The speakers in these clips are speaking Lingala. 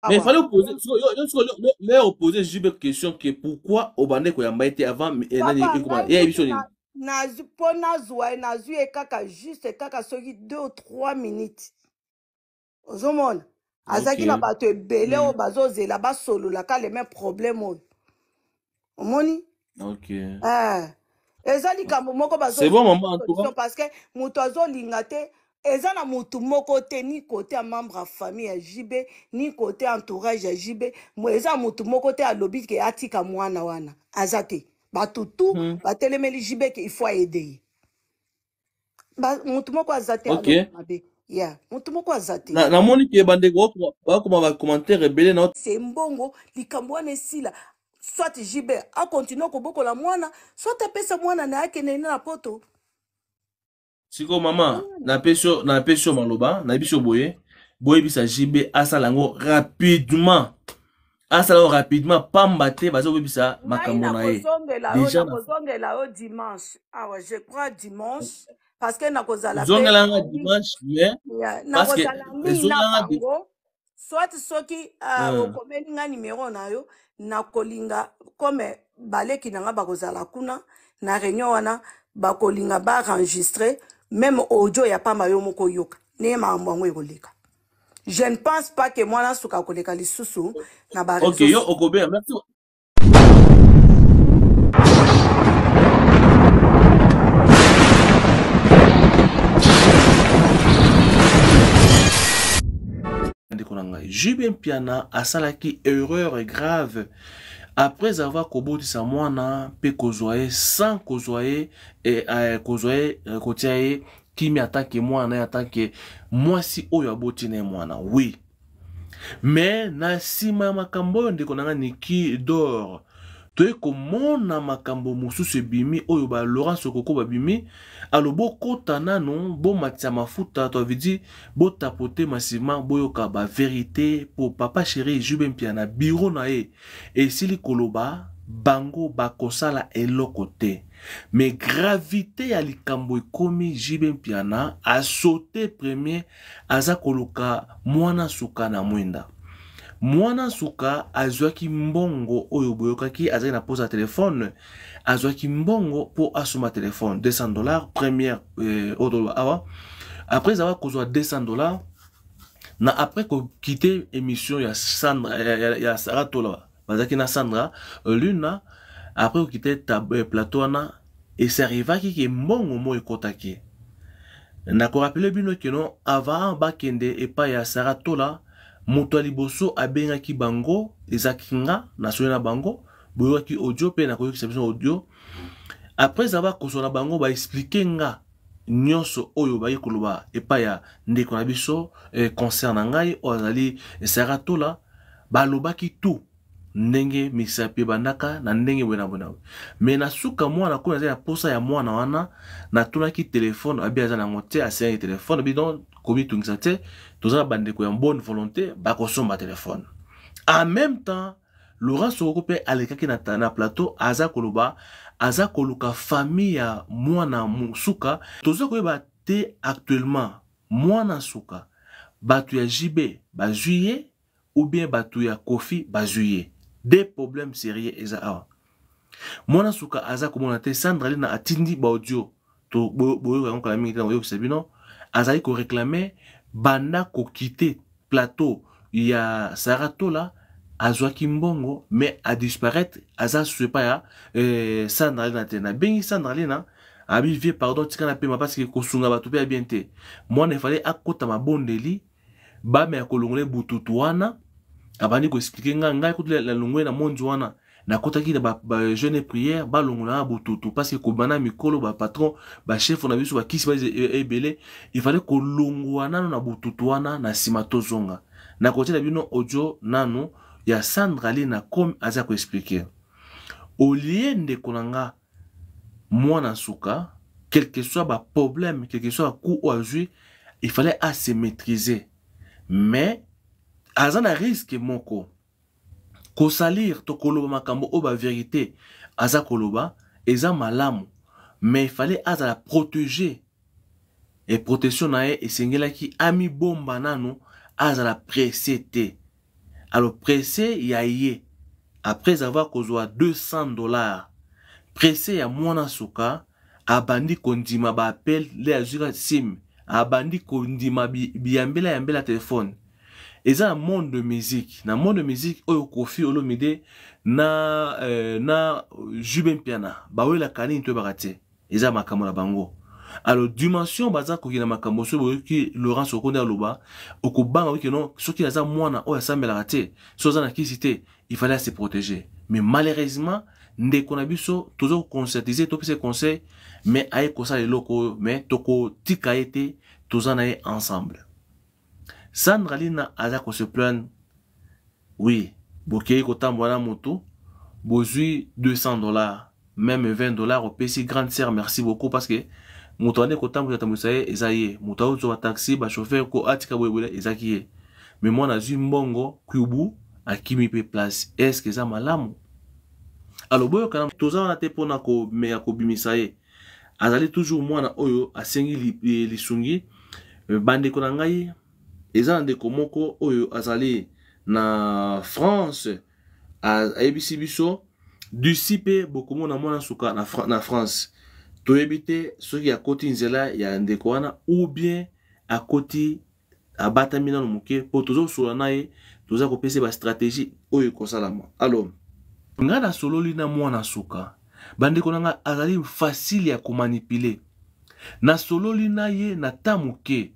Mais il fallait poser, leur opposer JB question que pourquoi obande koyamba ye te avant eh, nani ekoma ye biso nini? Nazwi mpo nazwa ye, nazwi ye kaka juste kaka soki 2 ou 3 minutes. Ozomona azalaki na bato ebele oyo bazozela basolola ka le même problème oyo omoni. Eh, eza likambo moko C'est bon, maman, en tout cas. Parce que moto azolinga te, eza na motu moko te, ni côté ya membre ya famille ya JB, ni côté entourage ya JB, eza motu moko te alobi ke atika mwana wana, aza te. Bato tu batelemeli JB ke il faut aider ye. Motu moko aza te alobi mabe ya motu moko aza te. Namoni ke bandeko bakoma bacommentaire ebele na Se mbongo, likambo wana esila, soit JB akontinue kobokola mwana, soit apesa mwana na ye akende na poto. Sikoyo mama, napesi yo maloba, nayebi so boye, boyebisa JB asala yango rapidement, asala yango rapidement, pamba te baza koyebisa makambo na ye. Déjà nakozongela yo dimanche awa, je crois dimanche, parce que nakozala zongela nga dimanche, mais parce que mingi na bango, soit soki okomeli nga numero na yo, nakolinga comme baleki na nga bakozala kuna na réunion wana, bakolinga baenregistre même audio ya pamba, yo moko oyoka ndenge makambo yango ekoleka. Je ne pense pas que mwana suka akoleka lisusu na ba Ok, yo okobeya, merci. Ndeko na ngai, JB Mpiana asalaki erreur grave après avoir kobotisa mwana mpe kozwa ye sans kozwa ye kozwa ye kotia ye kimia en tant que mwana na ye, en tant que mwasi oyo aboti na ye mwana. Oui, mais na nsima ya makambo oyo, ndeko na ngai Niki Dor, toye komona makambo mosusu ebimi oyo ba Laurent Sokoko babimi. Alo bokota nanu, bomatisa mafuta, to avidi botapote massivement, boyoka ba vérité po papa chéri JB Mpiana bureau na ye esili koloba bango bakosala eloko te. Mais gravité ya likambo ekomi, JB Mpiana a sauté premier, aza koluka mwana suka na mwinda. Mwana suka azwaki mbongo oyo boyokaki, azali na posa ya telefone, azwaki mbongo mpo asomba telefone $200 première oyo toloba awa. Après avoir kozwa $200 na après kokite émission ya Sandra, ya Sarah Tola, bazalaki na Sandra Luna, après kokite plateau wana, esarrivaki ke mbongo moko ekɔtaki. Nakorappeler bino ke no avant bakende epai ya Sarah Tola, moto ya liboso abengaki bango ezalaki nga, nasoli na bango, boyokaki audio mpe nakoyokisa biso audio. Après avoir kozwa na bango, baexpliquer nga nyonso oyo baye koloba epai ya ndeko na biso concert na ngai oyo azali Sarah Tola. Balobaki tout ndenge misapi ebandaka na ndenge boye na boye na boye. Mais na suka, mwana koyo aza ya posa ya mwana wana, natunaki telefone, abi aza nango te, asengaki telefone, abi donc komitungisa te, toza na bandeko ya bonne volonté bakosomba telefone. En même temps, Laurent Sokoko mpe alekaki na plateau, aza koloba aza koluka famille ya mwana suka. Toza koyeba te actuellement mwana suka bato ya JB bazwi ye ou bien bato ya Kofi bazwi ye. Deux problèmes sérieux eza awa. Mwana suka aza komona te. Sandra Lina atindi baaudio, to boyoka yango kala mingi te, na koyokisa bino. Azali koréclamer banda kokite plateau ya Sarah Tola, azwaki mbongo mais adisparaître, aza suepa ya Sandra Lina te. Nabengi Sandra Lina, abi vie pardon, tika na pema, parce que kosunga bato mpe ya bien te. Mwana efale akota mabondeli, bame ya kolongola bututu wana. Abandi koexpliquer ngai, ngai kutu nalongwe na mondi wana, nakotaki na ba jeûne et prière, balongola na bututu, parce que kobanda mikolo bapatron, bachef na biso bakisi ba ebele, il fallait kolongwa nano na bututu wana, na nsima tozonga. Nakotiela bino audio nanu ya Sandra Lina comme aza koexpliquer olie. Ndeko na nga, mwana suka, quel que soit baproblème, quel que soit bacoup oyo azwi, il fallait ase maîtriser, mais aza na risque moko kosalir to koloba makambo oyo bavérité aza koloba eza malamu, mais il fallait azala protéger et protection na ye esengelaki amibomba nanu, azala pressé te. Alors presse ya ye après avoir kozwa 200 $ presse ya mwana suka, abandi kondima baappel nde azwika sim, abandi kondima biyambela yambela telefone. Eza na monde de musique, na monde de musique oyo Koffi Olomide na JB Mpiana bawelaka nini toyebaka te, eza makambo na bango. Alors dimension baza kokende makambo, soki boyoki Laurence Okonde aloba, okobanga oki no soki aza mwana oyo asambelaka te, so aza na kisi te, il fallait se protéger. Mais malheureusement, ndeko na biso, toza koconscientiser, topesa conseil, mais aye kosala eloko oyo. Mais tokotika ye te, toza na ye ensemble. Sandra Lina aza kose plaindre. Oui, bokei kotambola na motu, bozwi 200 $, même 20 $, opesi grande sœur, merci beaucoup, parce que moto ande kotambolisa tambwisa ye eza ye, moto azozwa bataxi, bachauffeur ko atika boyeboye ezaki ye. Mais mwana azwi mbongo kubu, akimi mpe place. Est-ce eza malamu? Alors boyokana, toza wana te mpona komeka kobimisa ye. Azali toujours mwana oyo asengi lisungi. Bandeko na ngai, eza na ndeko moko oyo azali na France, ayebisi biso d'ici mpe bokomona mwana suka na France. Toyebi te soki akoti nzela ya ndeko wana ou bien akoti abatami nano moke, mpo tozosola na ye, toza kopesa bastratégie oyo ekosalama. Alors ngai nasololi na mwana suka, bandeko na ngai, azali facile ya komanipuler. Nasololi na ye na ta moke,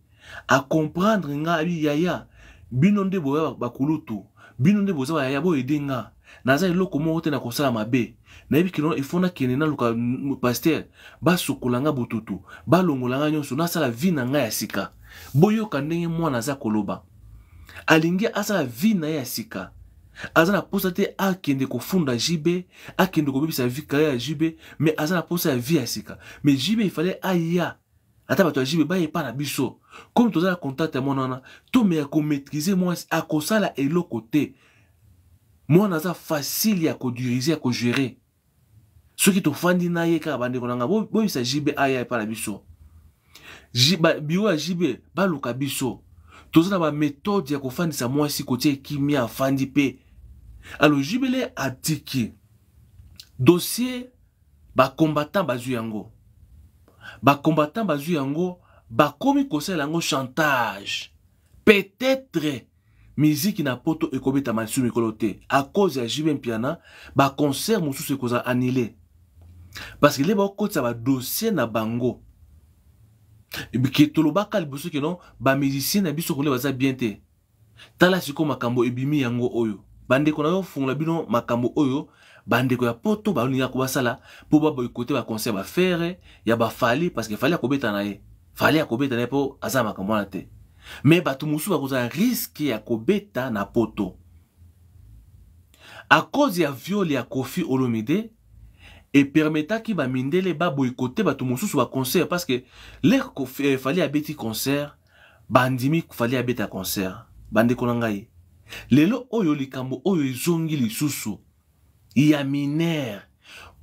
acomprendre nga, abi: "Yaya, bino nde boya bakulutu, bino nde boza bayaya, boyede nga, naza eloko moko te na kosala mabe. Nayebi kino ifo nakende naluka pasteur, basukola nga bututu, balongola nga nyonso, nasala vie na ngai ya sika." Boyoka ndenge mwana aza koloba, alingi asala vie na ye ya sika, aza na posa te akende kofunda JB, akende kobebisa vie carrière ya JB, mais aza na posa ya vie ya sika. Mais JB, il fallait aya, ata bato ya JB bayepa na biso, comme toza na contact ya mwana wana, tomeya komaîtriser mwasi, akosala eloko te. Mwana aza facile ya kodiriger, ya kogérer, soki tofandi na ye kaka. Bandeko na nga, boyebisa JB aya epa na biso, bureau ya JB baluka biso, toza na baméthode ya kofandisa mwasi, kotia ekimia, afandi mpe. Alors JB le atiki dossier, bacombattant bazwi yango, bacombattant bazwi yango, bakomi kosalela yango chantage. Peut-être miziki na Poto ekobetama lisusu mikolo te à cause ya JB Mpiana, baconcert mosusu ekozala annulé, parce que le bakotisa badossier na bango ke tolobaka liboso ke non, bamusicien na biso kole baza bien te. Tala sikoyo makambo ebimi yango oyo. Bandeko na yo, fungola bino makambo oyo bandeko ya Poto balingaka basala mpo baboycotter baconcert baFerre, ya baFally, parce que Fally akobeta na ye, Fally akobeta na ye mpo aza makambo wana te. Mais bato mosusu bakozala risque ya kobeta na Poto à cause ya viol ya Koffi Olomide. Epermetaki bamindele baboycotter bato mosusu baconcert, parce que l'heure Fally abeti concert, bandimi Fally abeta concert. Bandeko na ngai, lelo oyo likambo oyo ezongi lisusu ya minere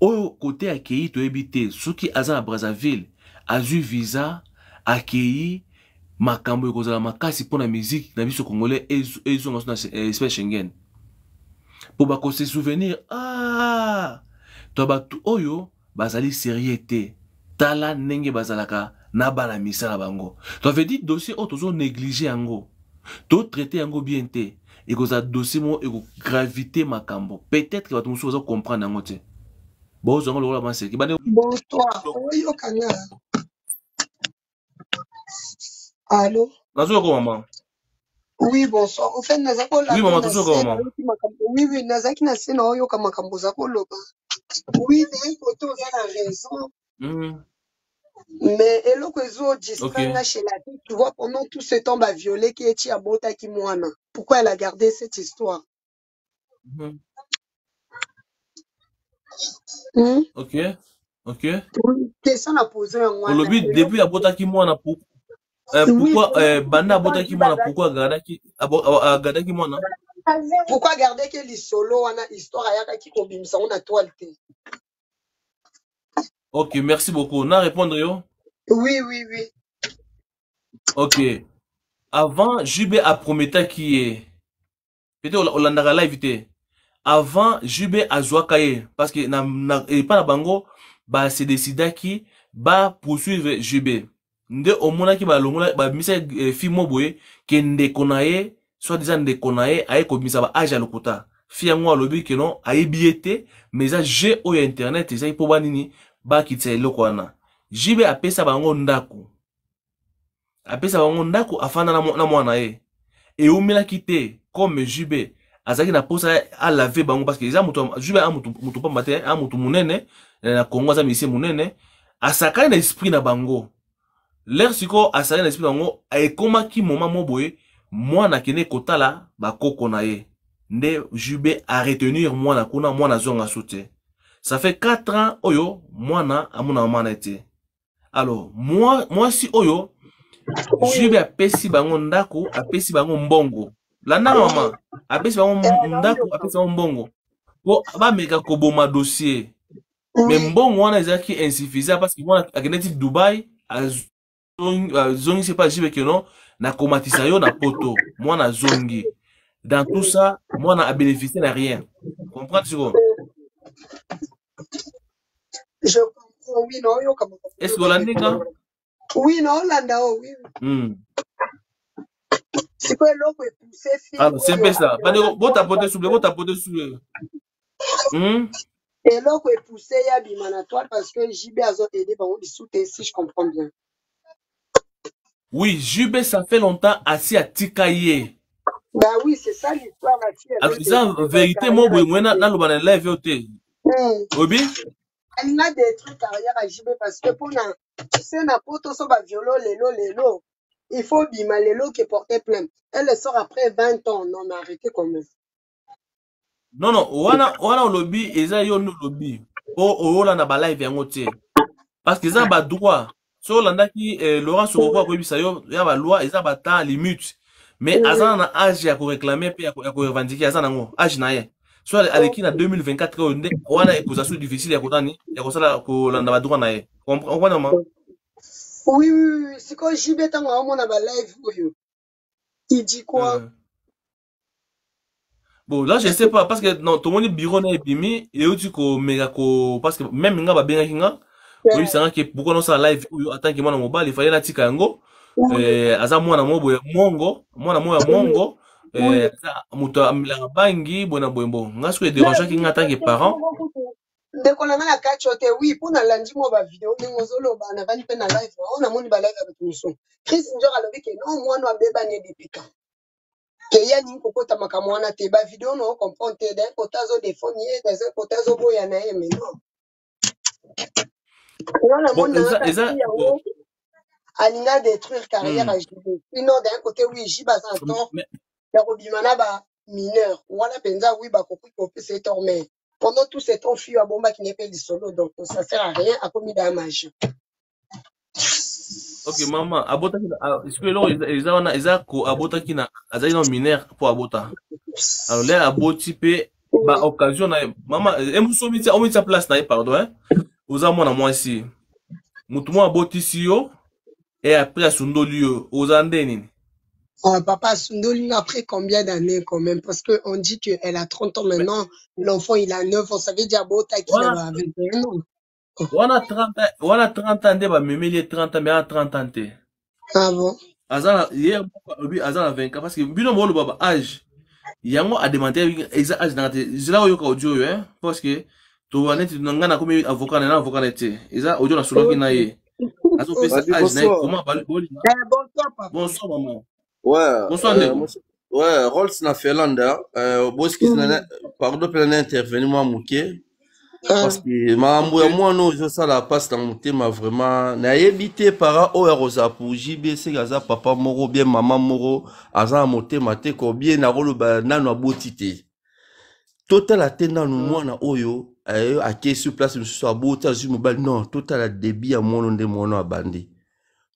oyo kote akei, toyebi te soki aza na Brazzaville, azwi visa, akei. Makambo ekozala makasi mpo na musique na biso congolais ezonga so na espace Schengen, mpo bakose souvenir: "Ah, to bato oyo bazali sérieux te, tala ndenge bazalaka na bana misala bango." To veut dire dossier oyo tozo néglige yango, totraite yango bien te, ekozala dossier moko ekogravité makambo. Peut-être bato mosusu baza comprendre yango te, bozwa yango lokola maseki. Bonsoir, oyoka nga? Allo? Nazoyoka, mama. Oui, bonsoir. Au fait, naza kolanda. Oui, mama, tozoyoka, mama. Oui, oui, nazalaki na se na oyoka makambo oza koloba. Oui, d'un côté oza na raison. Mais eloko ezodistraire nga chez la fille, tu vois, pendant tout ce temps bavioleki eti abotaki mwana. Pourquoi elle a gardé cette histoire? Ok. Oui, question na pose yango wana. Olobi depuis abotaki mwana, pourquoi banda abotaki mwana, pourquoi agardaki mwana? Pourquoi agardaki lisolo wana, histoire ayakaki kobimisa ngo na toile te? Ok, merci beaucoup. Na répondre yo? Oui. Ok, avant JB aprometaki ye Peut-être olandaka live te. Avant JB azwaka ye parce que na, na epa na bango ba se décidaki ba poursuivre JB. Nde omonaki balongola babimisa eh, fille mo boye ke ndeko na ye soit disant ndeko na ye aye kobimisa ba age ya lokuta. Fille yango alobi ke non ayebi ye te mais eza jeu oyo ya internet ezaki mpo banini bakitisa eloko wana. JB apesa bango ndako. Apesa bango ndako afanda na mwana ye. Eumelaki te comme JB azalaki na posa alave bango parce que eza moto JB a moto moto pamba te, a moto monene na Congo, aza musicien monene, asakani na esprit na bango. L'air sikoyo asakani na esprit na bango, ekomaki moment mo boye mwana akende kotala bakoko na ye nde JB a retenir mwana kuna, mwana azonga su te. Ça fait 4 ans oyo mwana amona mama na ye te. Alors mwasi oyo JB apesi bango ndako, apesi bango mbongo. Landanga mama, apesi bango ndako, apesi bango mbongo po bameka koboma dossier. Mais mbongo wana ezalaki insuffisant parce que mwana akendaki Dubai, azongisi epa JB ke non, nakomatisa yo na poto. Mwana azongi. Dans tout ça, mwana a bénéficié na rien. Comprendre sikoyo? Je comprends, oui, non, yo kama. Est-ce que olandi nga? Oui, non, olanda o, oui. Sikoyo eloko epousse fille Alors, c'est un peu ça. Bandeko, botapote souple, botapote souple. Eloko epousse ye abima na toile parce que JB azo aider bango lisusu te, si je comprends bien. Oui, JB, ça fait longtemps asi atika ye. Bah oui, c'est ça l'histoire, la fille Alors, eza vérité mo boye moye naloba na live yo te. Obi? Alinga détruire carrière ya JB parce que mpona tu sais na poto so baviolo lelo lelo, il faut bima lelo ke porter plainte. Elle sort après 20 ans. Non mais arrêtez quand même. Non non, wana wana olobi eza yo nde olobi. Po oyolanda ba live yango te. Parce que eza ba droit. So olandaki eh, Laurent Sokoko akoyebisa yo ya ba loi eza ba temps limite. Mais aza na âge ya koréclamer pe ya korevendiquer, aza nango âge na ye. So aleki na 2024 oyo nde wana ekozala so difficile ya kotani ya kosala kolanda ba droit na ye. Comprendre maman? Oui. Sikoyo JB ntango aomona ba live oyo, il dit quoi? Bon, là, je sais pas, parce que non, tout le monde bureau na ebimi, et où tu ko mega ko, parce que même nga ba bengaki nga, oui, c'est nga que pourquoi non ça live oyo en tant que mwana mobali, il fallait natika yango, aza mwana mo boye mongo, mwana mo ya mongo, aza moto amelaka bangi boye na boye bo. Nga soki edérangeaki nga en tant que parent. Ndeko na nga na kati yo te, oui, mpo nalandi mwa bavideo ndenge ozoloba, navandi mpe na live oyo, namoni balive ya bato mosusu. Chris Njor alobi ke non, mwana abebani depuis quand ke ye alingi kokota makambo wana te. Bavideo na ocomprendre te, d'un côté azodefendre ye, d'un côté azoboya na ye, mais non, nga Bon, namoni nanga eza, eza, kasi yango alinga détruire carrière ya JB. Sinon d'un côté, oui, JB aza na tort Mais, ya kobima na ba mineur wana mpenza, oui, bakoki kopesa ye tort, mais pendant tout ce temps fille abombaki ne mpe lisolo, donc ça sert à rien, akomi da majeur. Ok, mama, abotaki na, ah, est-ce que eloko eza wana, eza ko abotaki na, azali na mineur po abota. Alors là, aboti pe, ba occasion na ye, mama, mosusu omitia place na ye, pardon, hein. Oza mwana mwasi. Mutu moko abotisi yo, et après asundoli yo, oza nde nini? Oh, papa Sundoli, après combien d'années quand même? Parce que on dit qu'elle a 30 ans maintenant, l'enfant il a 9 ans, ça veut dire abotaki Wana na 21 ans. Wana 30 ans, wana 30 ans nde bamemeli ye 30 ans, mais ana 30 ans te. Ah bon? Aza na ye moko alobi aza na 24 parce que bino boloba ba âge. Yango a demandé eza âge na te. Zela oyoka audio oyo hein parce que to ba neti na nga nakomi avocat na avocat na te. Eza audio na solaki na ye. Azopesa Vas-y, âge na ye bonsoir. comment ba bolinga. Eh, bonsoir papa. Bonsoir maman. Ouais, Bonsoir ndeko. Ouais, Rolls na Finlande, hein. Boski, pardon, pe na intervenir moi moke. Parce que makambo ya mwana oyo ezosala mpasi na motema vraiment. Nayebi te para oyo akozala pour JB seke aza papa moko bien mama moko aza na motema te ko bien nakoloba nanu aboti te. Totala te nanu mwana oyo akei sur place mosusu aboti azwi mobali. Non, totala début ya mwana nde mwana abandi.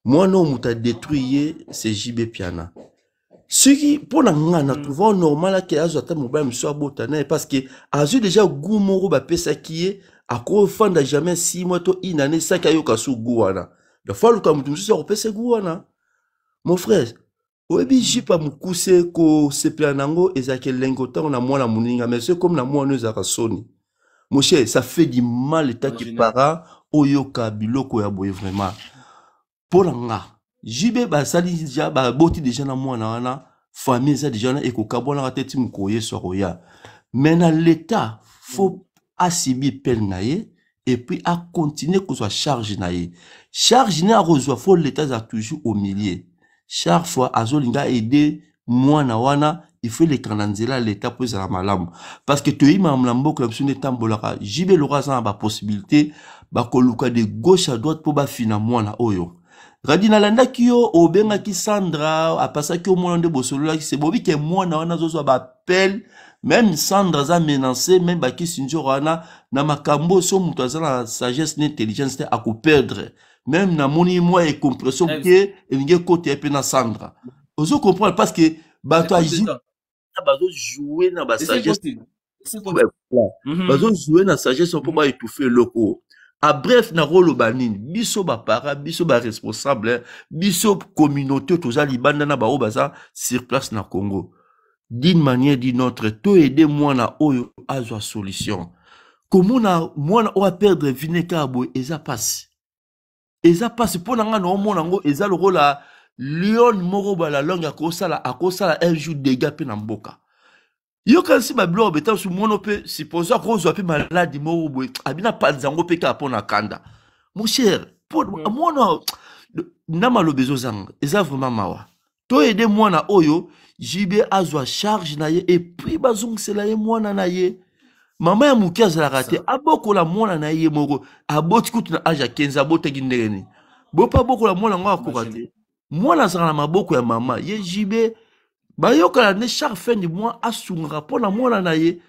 Mwana oyo moto adétruit ye c'est JB Piana. Soki mpo na nga na trouve normal ake azwa ata mobali mosusu abota na ye parce que azwi déjà goût moko bapesaki ye, akofanda jamais 6 mois to une année saki ayoka su goût wana. Donc faut aluka moto mosusu akopesa goût wana, mon frère. Oyebi jupe ya mokuse kosepela na yango ezalaka elengi ntango na mwana moninga, mais soki ekomi na mwana oyo ezalaka soni. Mon cher, ça fait du mal etaki Imagine. parent oyoka biloko ya boye vraiment. Mpo na nga, JB basali deja, baboti deja na mwana wana, famille eza deja wana, ekokabwanaka te ti mokolo Yesu akoya. Mais na l'etat faut asibi peine na ye et puis a continuer kozwa charge na ye. Charge ne akozwa, faut l'etat aza toujours au milieu. Chaque fois azolinga aider mwana wana, il faut eleka na nzela ya l'etat mpo ezala malamu, parce que toyebi makambo na mboka na biso nde etambolaka. JB Lora aza na bapossibilité, bakoluka de gauche à droite mpo bafina mwana oyo. Radi, nalandaki yo, obengaki Sandra, apasaki yo mwana nde bosololaki, se bobi ke mwana wana azozwa baappel, même Sandra aza menacé, même bakisi nzoro wana na makambo. So moto aza na sagesse na intelligence te, akoperdre. Même namoni mwa ecompression ke elingi ekota ye mpe na Sandra, ozo comprendre, parce que bato ya bazojoue na basagesse, bazojoue na sagesse mpo baétouffe eloko. A bref, nakoloba nini? Biso bapara, biso baresponsable, biso communauté toza libanda na baoyo baza sur place na Congo, d'une manière d'une autre toyede mwana oyo azwa solution. Komona mwana oyo aperdre vie ne kaka boye eza mpasi, eza mpasi mpo na ngai. Naomona yango eza lokola lion moko bala longue akosala akosala un jour dégâts mpe na mboka. Yokanisi babiloko beta mosu mwana mpe suppose akozwa mpe maladi moko boye, abina panza yango mpe kaka mpo na kanda. Mon cher, mpo mwana na maloba ezozanga, eza vraiment mawa. Toyede mwana oyo, JB azwa charge na ye et puis bazongisela ye mwana na ye. Mama ya moke azalaka te, abokola mwana na ye moko. Aboti kutu na age ya 15, abotaki ndenge nini? Bo mpe abokola mwana yango, akoka te. Mwana azalaka na maboko ya mama. Ye JB bayokana nde chaque fin du mois asungaka mpo na mwana na ye.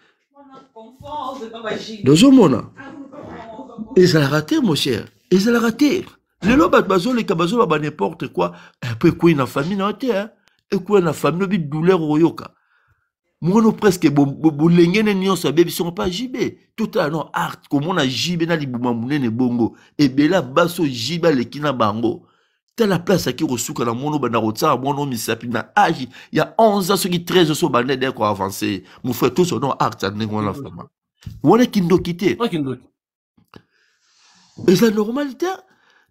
Tozomona ezalaka te, mon cher, ezalaka te. Lelo bato bazoleka, bazoloba n'importe quoi, mpo ekwei na famille na yo te, ekwei na famille obi douleur okoyoka. Mwana presque bolengene nyonso abebisi yango mpa JB. Totala no art, komona JB na libuma monene bongo, ebele ya basi oyo JB aleki na bango. Tala place aki kosuka na mwana, obanda kotiaka mwana misapi na age ya 11 ans, soki 13 ans, so obanda ede koavance. Mon frère, tozwa no art ya ndenge wana, vraiment wana kindoki te, eza normal te.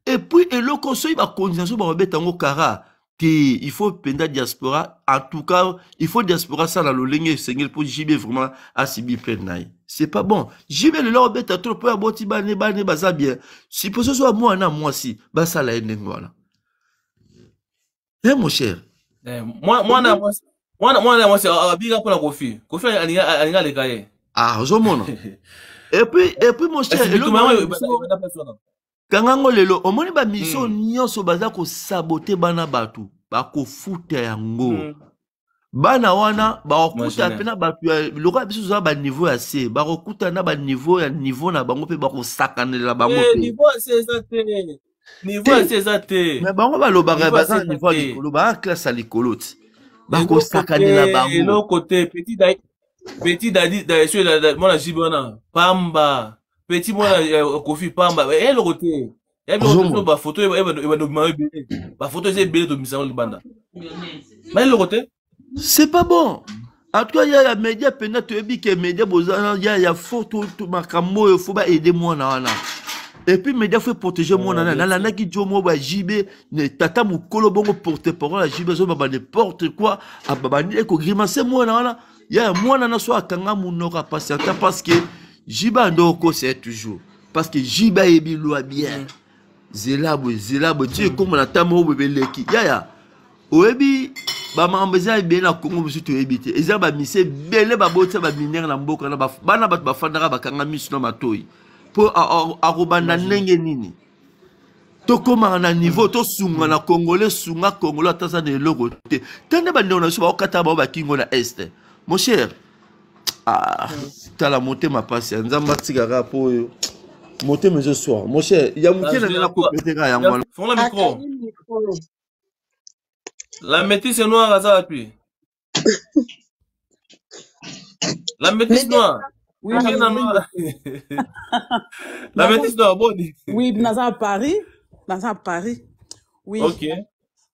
Et puis eloko soki bakonzi na so bakobeta yango kara te, il faut mpenza diaspora, en tout cas il faut diaspora asala lolenge esengeli mpo JB vraiment asibi peine na ye. C'est pas bon. JB lelo akobeta trop mpo aboti bane, bane baza bien. Suppose so mwana mwasi basala ye ndenge wana, eh mon cher. Mwana mwasi, mwana mwasi abika mpona Kofi. Kofi alingi aleka ye. Ah, ozomona. Et puis mon cher, kanga ngo lelo omoni bamission nyonso baza kosabote bana bato, bakofuta yango. Bana wana bakokuta mpe na bato ya lokola biso toza baniveau ya se, bakokuta na baniveau ya niveau na bango mpe bakosakanela bango mpe. Niveau ya se eza te, niveau ya se eza te. Mais bango balobaka baza na niveau ya likolo, baa classe ya likolo ti bakosakanela bango. Eloko te. Petit dadi mwana JB wana pamba, petit mwana Kofi pamba, eloko te. Ya biloko bafoto ebandobima ebele, bafoto eza ebele, tobimisa yango libanda, ma eloko te. C'est pas bon. En tout cas, ya ya média mpenza, toyebi ke média boza ya ya fo makambo oyo, faut baaider mwana wana. Et puis média faut protéger mwana wana. Nalandaki jo moko ya JB, tata mokolo bongo, porte parole ya JB, azobaba n'importe quoi, ababandi ekogrimace mwana wana. Ya mwana na so akanga monoko, apatienta, parce que JB ando okosa ye toujours, parce que JB ayebi loi bien. Zela boye, zela boye, ti ekóma na ntango moko boye beleki. Yaya, oyebi bamakambo eza ebele na Kongo mosusu toyebi te. Eza bamise ebele babotisa baminere na mboka na bana bato bafandaka, bakanga miso na matoi mpo akobanda ndenge nini. Tokomaka na niveau tosunga na Congolais, sunga Congolais ata aza na eloko te. Te nde bandeko na biso bakokata bango bakingo na Est, mon cher. Ah, tala motema pasi ya Nzambe atikaka mpo oyo motema ezoswa, mon cher. Ya moke na ngai nakopete kaka yango wana. Fongola micro. La métisse noire aza wapi? La métisse noire. Oui, na noire. La métisse noire, boni. Oui, naza Paris. Naza Paris. Oui. Ok.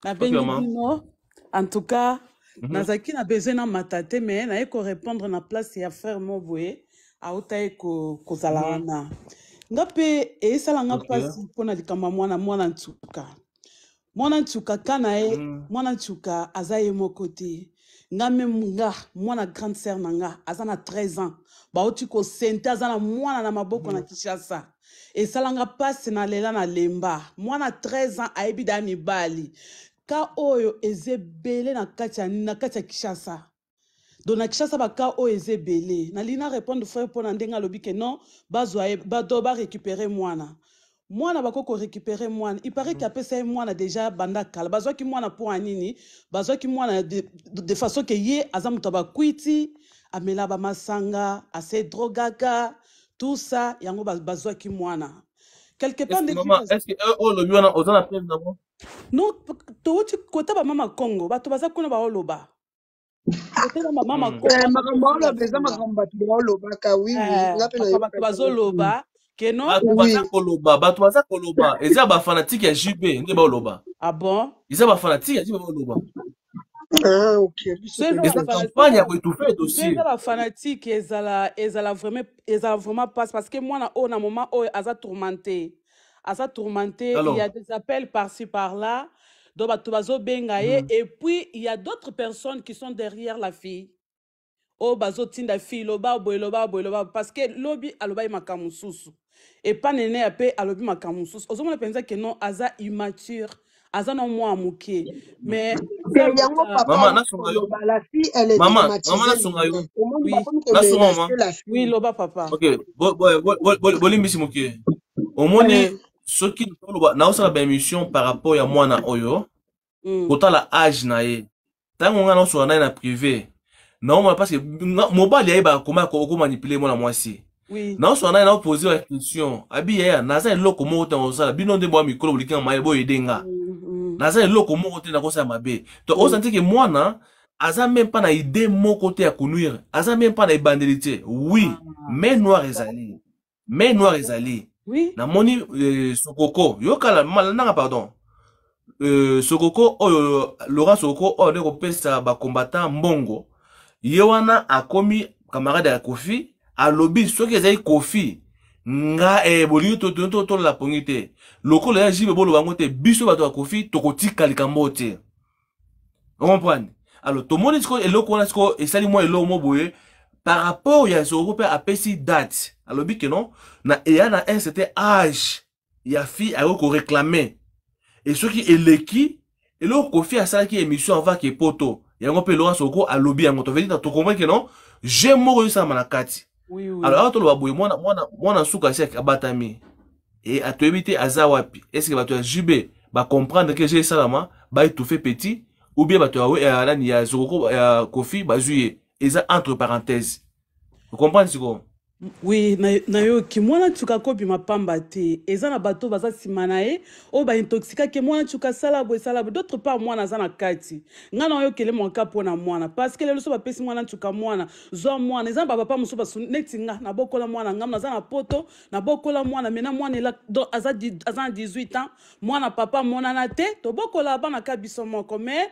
Nabengi bino. En tout cas, nazalaki na besoin namata te, mais naye korépondre na place ya frère mo boye auta ye kozala wana. Nga mpe eyesala nga mpasi mpona likambo ya mwana mwana nsuka. Mwana nsuka ka na ye, mwana nsuka aza ye moko te. Nga même, nga mwana grande sœur na nga aza na 13 ans, bauti kosente, aza na mwana na maboko na Kinshasa. Esalanga mpasi na lela na lemba. Mwana 13 ans ayebi da mibali ka oyo eza ebele na kati ya Kinshasa. Donc na Kinshasa baka oyo eza ebele. Nalingi na répondre frère mpona ndenge alobi ke non, bazwa ye bado barécupérer mwana. Mwana bakoki korécupérer mwana. Il paraît ke apesa ye mwana déjà banda kala. Bazwaki mwana mpo ya nini? Bazwaki mwana de façon ke ye aza moto ya bakwiti, amela bamasanga, ase drogaka, tout ça. Yango bazwaki mwana quelque part. Est-ce que mama, est-ce que oyo olobi wana oza na preuve nango? Non, touti kota bamama Congo, bato baza kuna baoloba kotela bamama Congo. Makambo aoloba eza makambo bato baolobaka, oui, nga mpe Makambo bato bazoloba ke non. Bato baza koloba, bato baza koloba eza bafanatiques ya JB nde baoloba. Ah bon? Eza bafanatiques ya JB baoloba. Ah, ok. So eza Eza campagne ya koétouffer dossier. Eza bafanatiques, ezala vraiment passe, parce que mwana oyo na moment oyo aza tourmenté, aza tourmenté. Alors. Il y a des appels par-ci par-là, donc bato bazobenga ye. Et puis il y a d'autres personnes qui sont derrière la fille oyo bazotinda fille: loba boye, loba boye, loba, parce que lobi alobaki makambo mosusu epa nene ya mpe alobi makambo mosusu. Ozomona mpenza ke non, aza immature, aza na mwa moke, mais Yango papa. Mama, nasunga yo. La fille, elle est Mama, traumatisée. mama, nasunga yo. Omoni Oui. bakomi Nasunga, mama. komenacer la fille. Oui, loba papa. Ok, bolimbisi moke. Omoni soki toloba naosala baémission par rapport ya mwana oyo, kotala age na ye, ntango ngai naosola na ye na privé, naomona parce que mobali ayebaka koma okomanipuler mwana mwasi. Naosola na ye, naopose ba question, abi yaya, naza eloko moko te nakosala bino nde boya mikolo boliki na mayele boyede nga. Naza eloko moko te nakosala mabe. To osanti ke mwana aza même pas na idée moko te ya konuire, aza même pas na ebandeli te. Oui, main noire ezali, main noire ezali. Namoni Sokoko yokala nanga, pardon, Sokoko oyo, Laurent Sokoko oyo nde kopesa bacombattant mbongo, ye wana akomi camarade ya Kofi. Alobi soki ezali Kofi nga bolingi tolola pongi te lokola ya JB, boloba yango te, biso bato ya Kofi tokotika likambo oyo te. Comprendre? Alors tomoni sikoyo eloko wana sikoyo esali mwa eloko mo boye par rapport ya Sokoko mpe apesi date, alobi ke non, na eya na un certain âge ya fille akoki koréclamer. E soki eleki eloko Kofi asalaki émission avant ke poto yango mpe Laurent Sokoko alobi yango, to veut dire tocomprendre ke non, jeu moko ezosalama na kati. Alors awa toloba boye, mwana nsuka asi abatami e atoyebi te aza wapi. Est ce que bato ya JB bacomprendre ke jeu esalama, baétouffe petit, ou bien bato ya nani, ya Zokoko, ya Kofi bazwi ye? Eza entre parenthèse, ocomprendre sikoyo? Oui, nayoki. Mwana nsuka akobima pamba te. Eza na bato baza nsima na ye oyo baintoxikaki mwana nsuka, asala boye, esala boye. D'autre part, mwana aza na kati. Ngai na oyokele mwaka mpo na mwana, parce que lelo so bapesi mwana nsuka, mwana zwa mwana, eza na bapapa mosusu basu neti nga nabokola mwana. Ngai naza na poto, nabokola mwana mena mwana ela, donc aza na 18 ans. Mwana papa amonana te, tobokola bana ka biso moko, mais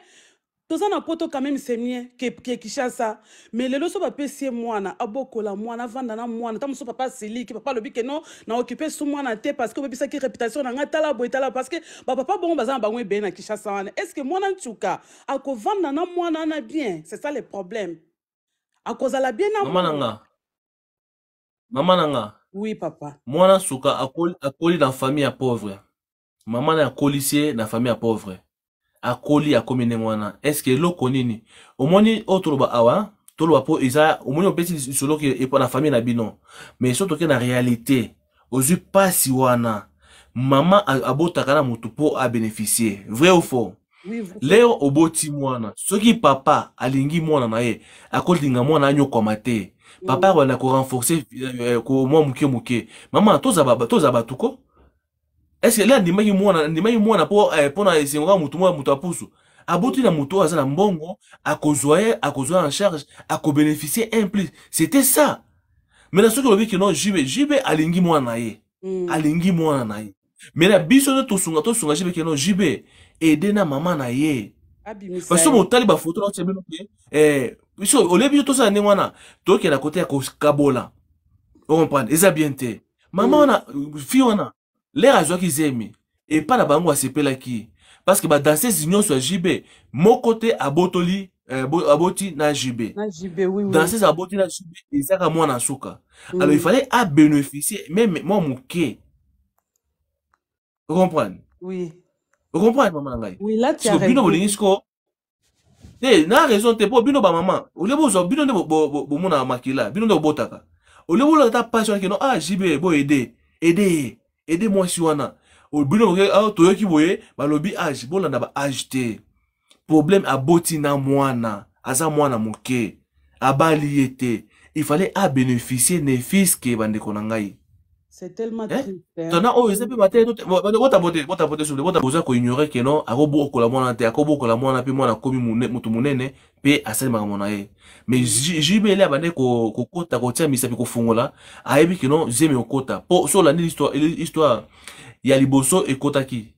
toza na poto quand même, c'est mieux ke Kinshasa. Mais lelo so bapesi ye mwana, abokola mwana, avanda na mwana. Ta mosusu papa asiliki, papa alobi ke non, na occupe su mwana te parce que obebisaki réputation na ngai, tala boye, tala, parce que bapapa bongo baza na bango ebele na Kinshasa wana. Est ce que mwana nsuka akovanda na mwana wana bien? C'est ça le problème. Akozala bien na Mama na nga, mama na nga. Oui, papa. Mwana suka akoli na famille ya pauvre. Mama na akolisi ye na famille ya pauvre, akoli, akomi ndenge wana. Est ce que eloko nini omoni oyo toloba awa, toloba mpo eza omoni opesi lisolo ke epo na famille na bino, mais so toke na réalité, ozwi mpasi wana, mama abotaka na motu mpo abénéficie. Vrai ou faux? Oui, vrai. Leo oboti mwana, soki papa alingi mwana na ye, akolinga mwana anyokwama te. Papa akobanda korenforcer mwa moke moke. Mama, toza bato ko est ce que le andimaki mwana, andimaki mwana mpo mpona esengo kaka motu moko, moto apusu aboti na motu oyo aza na mbongo, akozwa ye, akozwa en charge, akobénéficier un plus. C'était ça. Maintenant soki olobi ke non, JB alingi mwana na ye, alingi mwana na ye, mais na biso nde tosunga, tosunga JB ke non, JB aide na mama na ye. Abimisa Parce que ye. botali bafoto na otia bino te, biso olie biso tosala ndenge wana, tokenda kote ya kokabola. Ocomprendre, eza bien te. Mama wana, fille wana, lere azwaki zemi epa na bango, asepelaki parce que badanseuse nyonso ya JB, moko te abotoli, aboti na JB. Na JB, oui. Danseuse aboti na JB ezaka mwana suka. Alors il fallait abénéficier même mwa moke, ocomprendre? Oui. Ocomprendre, mama na ngai? Oui, là tu as Siko bino raison. bolingi siko te na raison te, mpo bino bamama olie bozwa, bino nde bomonaka makila, bino nde bobotaka. Olie bolaka ata pasi wana keno, ah, JB bo aide, aide ye, aide mwasi wana. Bino ah, toyoki boye balobi age, bolanda ba age te. Problème, aboti na mwana, aza mwana moke, abali ye te. Il fallait abénéficier ne fût-ce que, bandeko na ngai. C'est tellement Eh? triste, hein. Tona oyo eza mpe bate, botabote, botabote soble, bota boza koignore ke non, akobokola mwana te, akobokola mwana mpe mwana akomi motu monene mpe asali makambo na ye. Mais JB ele abande kokota, kotia misapi, kofungola, ayebi ke non, zemi okota. Po so olandi histoire ya liboso, ekotaki,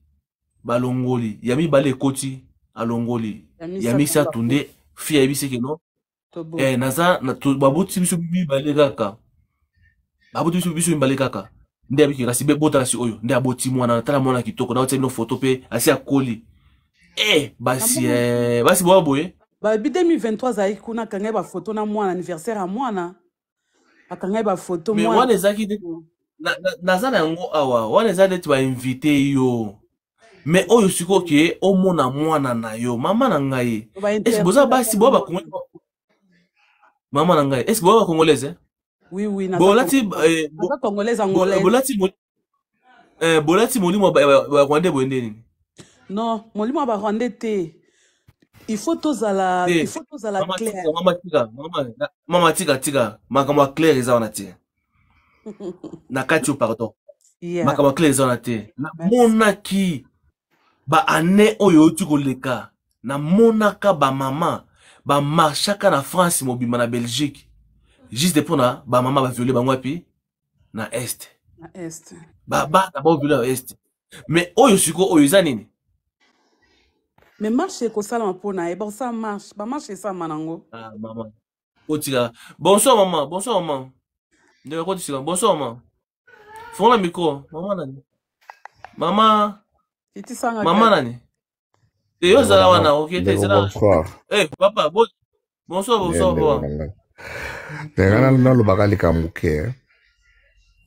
balongoli, ya mibale ekoti, alongoli, Ya ya misato. Misato nde fille ayebisi ke non, Tobo. Naza baboti biso mibale kaka, baboti biso mibale kaka nde abiki. Kasi bota kasi oyo nde aboti mwana. Tala mwana kitoko, naotia bino foto mpe asi akoli. Basi, basi boya boye. Babi 2023 azalaki kuna, akangai bafoto na mwana, anniversaire ya mwana, akangai bafoto. Mais mwana wana ezalaki naza na yango awa, wana eza neti bainvite yo. Mais oyo sikoyo ke omona mwana na yo, mama na ngai, est boza basi boya bakongolais? Mama na ngai, est boya bacongolaise, eh? Oui, naza Bolati naza congolaise, angolaise. Bolati molimo ya barwandais boye nde nini? Non, molimo ya barwandais te. Il faut tozala Te. Il faut tozala Mama, clair. tika, mama tika, mama tika, tika makambo ya clair eza wana te na kati yo, pardon. Makambo ya clair eza wana te. Namonaki baane oyo euti koleka, namonaka bamama bamarchaka na France mobimba, na Belgique, juste mpona bamama baviole bango wapi? Na Est. Na Est. Babana baviole na Est. Mais oyo sikoyo oyo eza nini? Mais marche ekosalama mpona ye, bakosala marche, bamarche esalama nango. Ah, mama kotika. Bonsoir mama, bonsoir mama. Ndeko kotisika, bonsoir mama. Fongola micro, mama nani, mama? Kitisanga. Mama nani te, yo ozala wana, oke te. Ndeko, Ezala. bonsoir. Papa, bonsoir, bonsoir. Ndeko papa. na ngai. Ndenge nalobaka likambo moke, eh.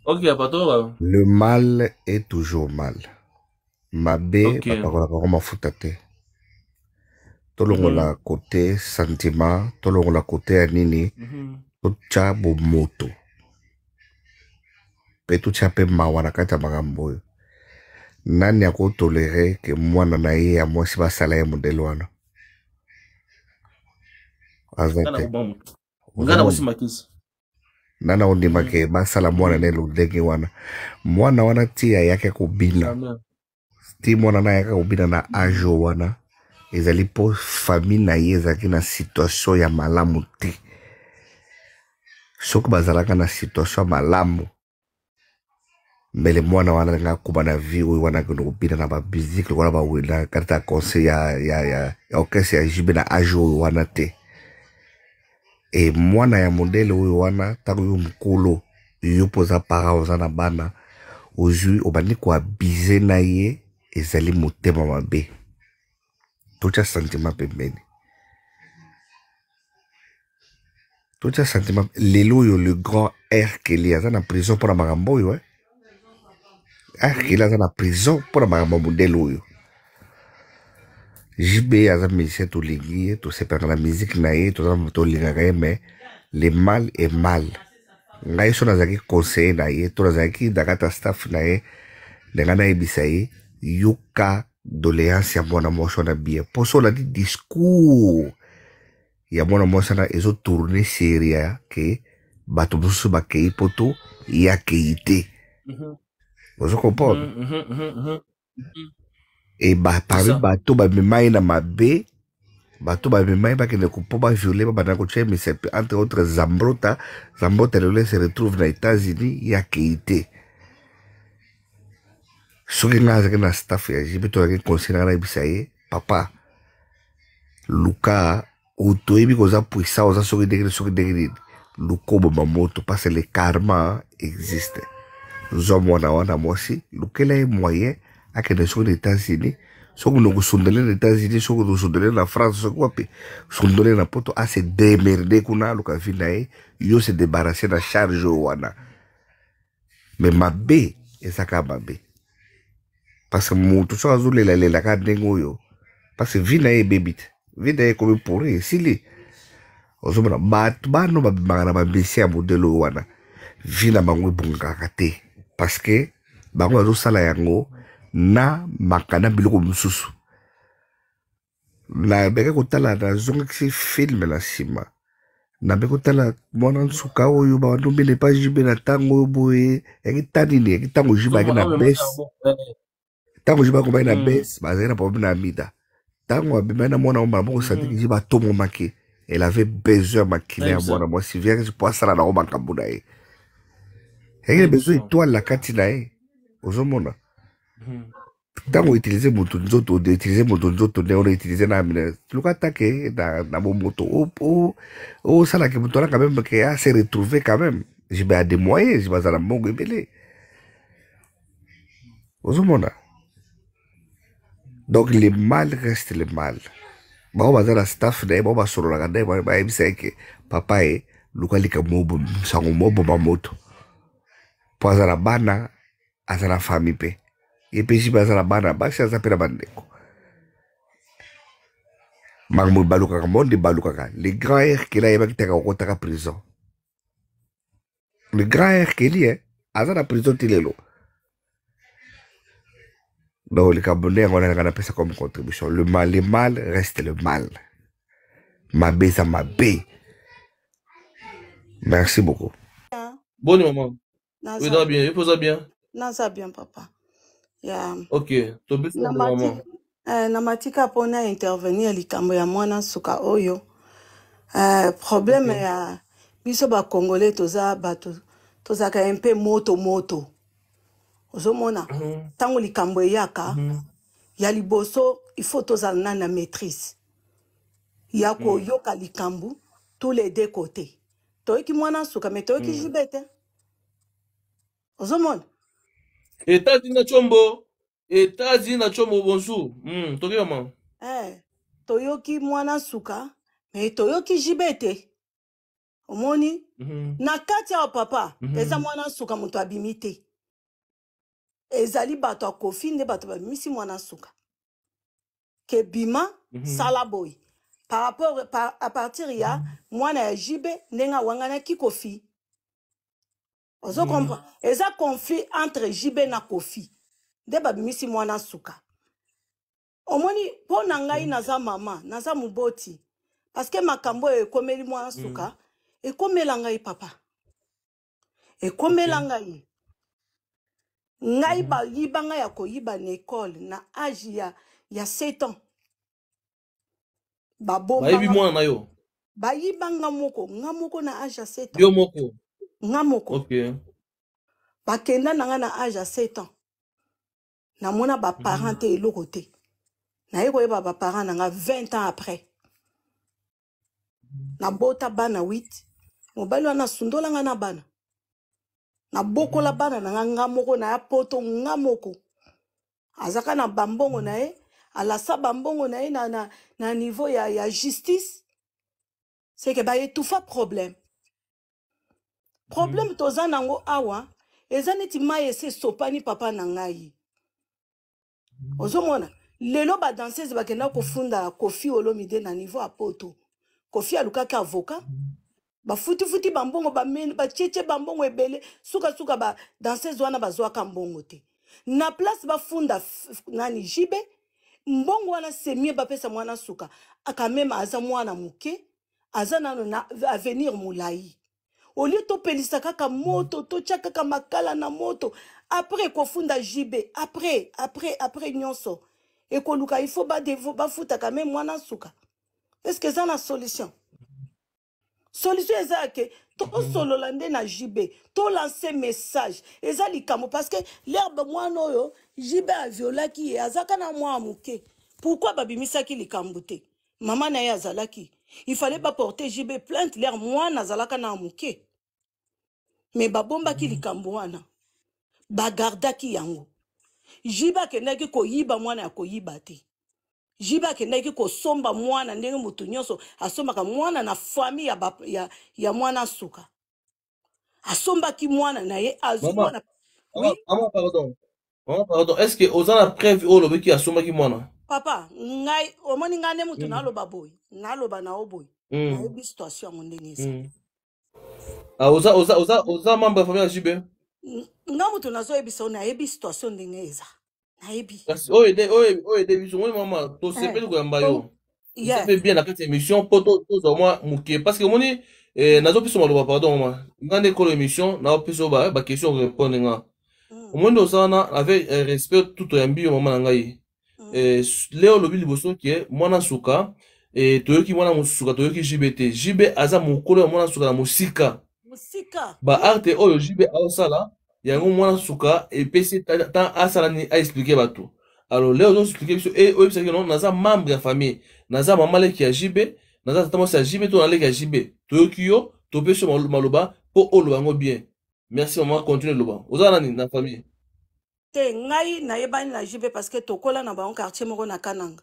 Ok, papa, toyoka. Le mal est toujours mal. Mabe bapakolaka yango mafuta te. Tolongola côté sentiment, tolongola côté ya nini, totya bomoto mpe totya mpe mawa na kati ya makambo oyo. Nani akotolere ke mwana na ye ya mwasi basala ye modele wana? Aza Nga na te. koboma motu, nga na kosimba kisi. Nana ondima ke basala mwana na ye lodenge wana? Mwana wana ti ayaki kobina, Jamais. ti mwana na ayaka kobina na age oyo wana, ezali mpo famille na ye ezalaki na situation ya malamu te. Soki bazalaka na situation ya malamu, mbele mwana wana alinga akóma na vie oyo wana, akende kobina na bamusique lokola bawela kati ya concert ya orchestre ya JB na age oyo wana te. E mwana ya modele oyo wana, ntango yo mokolo, yo mpo oza parent, oza na bana, ozwi, obandi koabuser na ye, ezali motema mabe. Totya sentiment pembeni, totya sentiment. Lelo oyo le grand R Kelly aza na prison mpona makambo oyo, eh? R Kelly aza na prison mpona makambo ya modele oyo. JB aza musicien, tolingi ye, tosepelaka na musique na ye, tolingaka ye, mais le mal est mal. Ngai so nazalaki conseiller na ye to nazalaki na kati ya staff na ye, ndenge nayebisa ye: yoka doléance ya mwana mwasi wana bien, mpo so olandi discours ya mwana mwasi wana, ezotourne seria ke bato mosusu bakei poto, ye akei te. Ozo comprendre? E ba, parmi bato bamema ye na mabe, bato bamema ye bakende mpo baviole, babanda kotia misapi, entre autres Zambrota. Zambrota lelo se retrouve na États-Unis, ye akei te. Soki ngai azalaki na staff ya JB to azalaki conseil na ngai, nayebisa ye: papa. Luka otoyebi koza puissant, oza soki ndenge soki ndenge nini, luka oboma moto parce que le karma existe. Zwa mwana wana mwasi, lukela ye moyen akende soki na États-Unis, soki na kosundele na États-Unis, soki kosundele na France, soki wapi, sundele na poto, ase demerde kuna, aluka vie na ye, yo se débarrasser na charge oyo wana. Mais mabe eza kaka mabe, parce que moto soki azolelalela kaka ndenge oyo, parce que vie na ye ebebi te, vie na ye ekomi pourri, esili. Ozomona bato bano babimaka na bambisi ya modele oyo wana, vie na bango ebongaka te, parce que bango bazosala yango na maka na biloko mosusu. Nabeki kotala, nazongisi film na nsima, nabeki kotala mwana nsuka oyo bandombele epa JB na ntango oyo boye, yaki ta nini, yaki ntango JB ayaki na bes, ntango JB akomaki na bes, bazalaki na problème na Amida. Ntango abimaki na mwana mbala moko, santiki JB atomomaki, elle avait besoin ya makila ya mwana mwasi vierge mpo asala nango makambo na ye, yaki na besoin étoile na kati na ye. Ozomona ntango outilize moto nzoto, outilize moto nzoto nde wana utilize na amina, luka atake na bomoto osalaka moto wana quand même ke a se retrouver quand même. JB a des moyens, JB aza na mbongo ebele, ozomona. Donc le mal reste le mal. Bango baza na staff na ye, bango basololaka na ye, bayebisa ye ke papa ye luka likambo sango moboma moto, mpo aza na bana, aza na famille mpe ye mpe JB aza na bana basi, aza mpe na bandeko. Makambo ebalukaka, monde ebalukaka. Le grand R Kelly ayebaki te akokotaka prison. Le grand R Kelly aza na prison ti lelo. Donc likambo nde yango wana napesa comme contribution. Le mal, le mal reste le mal, mabe eza mabe. Merci beaucoup. Boni maman? Oui, naza bien, yo bien. Naza bien, papa. Ya. Ok, tobisa na maman. Na matika mpona intervenir likambo ya mwana suka oyo. Problème ya biso bacongolais, toza bato tozalaka mpe moto moto. Ozomona, ntango likambo eyaka ya liboso, il faut tozala nani na maîtrise ya koyoka likambo tous les deux côtés. Toyoki mwana suka, mais toyoki JB te, ozomona. États-Unis na Chombo, États-Unis na Chombo, bonjour. Toki maman. Toyoki mwana suka, mais toyoki JB te, omoni. Na kati awa, papa, eza mwana suka moto abimi te, ezali bato ya Kofi nde bato babimisi mwana suka ke bima, sala boye par rapport à partir ya mwana ya JB, ndenge awanganaki Kofi. Ozo comprendre, eza conflit entre JB na Kofi nde babimisi mwana suka. Omoni, mpo na ngai, naza mama, naza moboti, parce que makambo oyo ekomeli mwana suka, ekomela ngai, papa, ekomela ngai. Ngai bayiba ngai ya koyiba na ekole na age ya 7 ans. Bayebi Babombanga. Mwana na yo? Bayiba nga moko, nga moko, na age ya 7 ans. Yo moko? Nga moko. Bakenda na nga na age ya 7 ans, namona baparent te, eloko te. Naye koyeba baparent na nga 20 ans après. Nabota bana 8. Mobali wana asundola nga na bana, nabokola bana na nga nga moko. Na ya poto nga moko, azaka na bambongo na ye, alasa bambongo na ye na niveau ya justice, c'est que baétouffa problème. Problème toza nango awa eza neti mai esi esopani, papa na ngai. Ozomona, lelo badanseuse bakenda kofunda Kofi Olomide na niveau ya poto. Kofi alukaki avocat, bafutifuti bambongo, batietie bambongo ebele. Sukasuka badanseuse wana bazwaka mbongo te. Na place bafunda nani, JB, mbongo wana semie bapesa mwana suka. Akameme aza mwana moke, aza nano na avenir molai. Au lieu topelisa kaka moto, totya kaka makala na moto, après kofunda JB, après nyonso ekoluka, il faut bafutaka me mwana suka. Est ce que eza na solution? Solution eza ke tosolola nde na JB, tolance message. Eza likambo parce que l'herbe mwana oyo JB aviolaki ye azaka na mwana moke. Pourquoi babimisaki likambo te? Mama na ye azalaki, il fallait baporte JB plainte lere mwana azalaka na moke, mais babombaki likambo wana, bagardaki yango. JB akendaki koyiba mwana ya koyiba te. JB akendaki kosomba mwana ndenge moto nyonso asombaka mwana na famille ya, ba, ya, ya mwana suka. Asombaki mwana na ye, azwi Mama, mwana. mama, Oui. Mama, pardon. Mama, pardon. Est-ce que oza na preuve oyo olobaki asombaki mwana? Papa, ngai omoni ngai nde moto naloba boye, naloba na yo boye, nayebi situation yango ndenge eza. Ah, oza membre ya famille ya JB? Nga moto nazoyebisa yo, nayebi situation ndenge eza, nayebi. Kasi oyo ede oyo ede biso omoni mama, tosepeli koyamba yo. Eza mpe bien na kati ya émission mpo tozwa mwa moke, parce que omoni nazopesa maloba. Pardon mama, nga nde kolo émission, naopesa yo ba question, répondre nga. Omoni nde oza wana avec respect tout, oyambi yo mama na ngai. Leo olobi liboso ke mwana suka, toyoki mwana suka, toyoki JB te. JB aza mokolo ya mwana suka na mosika. Mosika. Ba acte oyo JB aosala yango, mwana suka epesi tant asala nini, aexplike bato. Alors leo ozoexplike biso e oyebisaki no naza membre ya famille, naza mama leki ya JB, naza tata mwasi ya JB to na leki ya JB. Toyoki yo, topesi yo maloba mpo oloba yango bien. Merci mama, continue loba. Oza nani na famille? Te, ngai nayebani na JB parce que tokola na bango quartier moko na Kananga,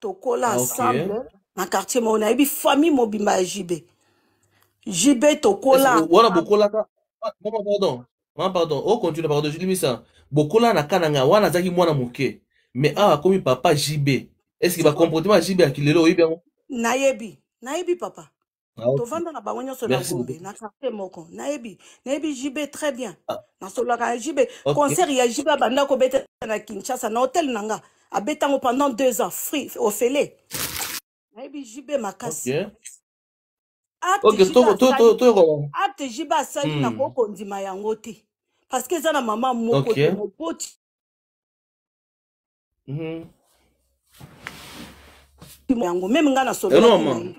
tokola ensemble na quartier moko. Nayebi famille mobimba ya JB. JB Est-ce tokola wana ensemble. Bokolaka. Mama pardon, mama pardon, o continue, pardon, limisa. Bokola na Kananga wana, azalaki mwana moke, mais awa akomi papa JB. Est ce que Sikoyo bacomportement ya JB ya kilelo oyebi yango? Nayebi, nayebi papa. Ah, ok. Tovanda na bango nyonso na Merci Gombe beaucoup. na quartier moko. Nayebi, nayebi JB très bien. Ah, Nasololaka na JB. Concert ya JB abanda kobeta na Kinshasa na hotel na nga, abetango pendant 2 ans free, ofele. Nayebi JB makasi. Acte JB asali, Toyoka. acte JB asali, nakoki kondima yango te parce que eza na mama moko te moboti yango. Même nga Hello nasololaki na mama. ye.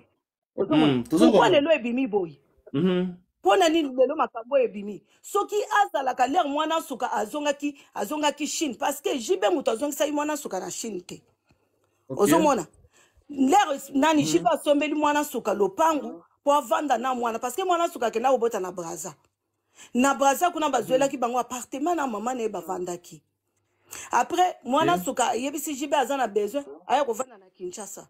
Ozomona Tozo pourquoi koma. lelo ebimi boye? Mpo na nini lelo makambo oyo ebimi? Soki azalaka lere mwana suka azongaki Chine, parce que JB moto azongisaki mwana suka na Chine te. Ozomona lere nani JB asombeli mwana suka lopangu mpo avanda na mwana, parce que mwana suka akenda kobota na Braza. Na Braza kuna bazwelaki bango appartement na mama na ye, bavandaki. Après mwana suka ayebisi JB aza na besoin aya kovanda na Kinshasa,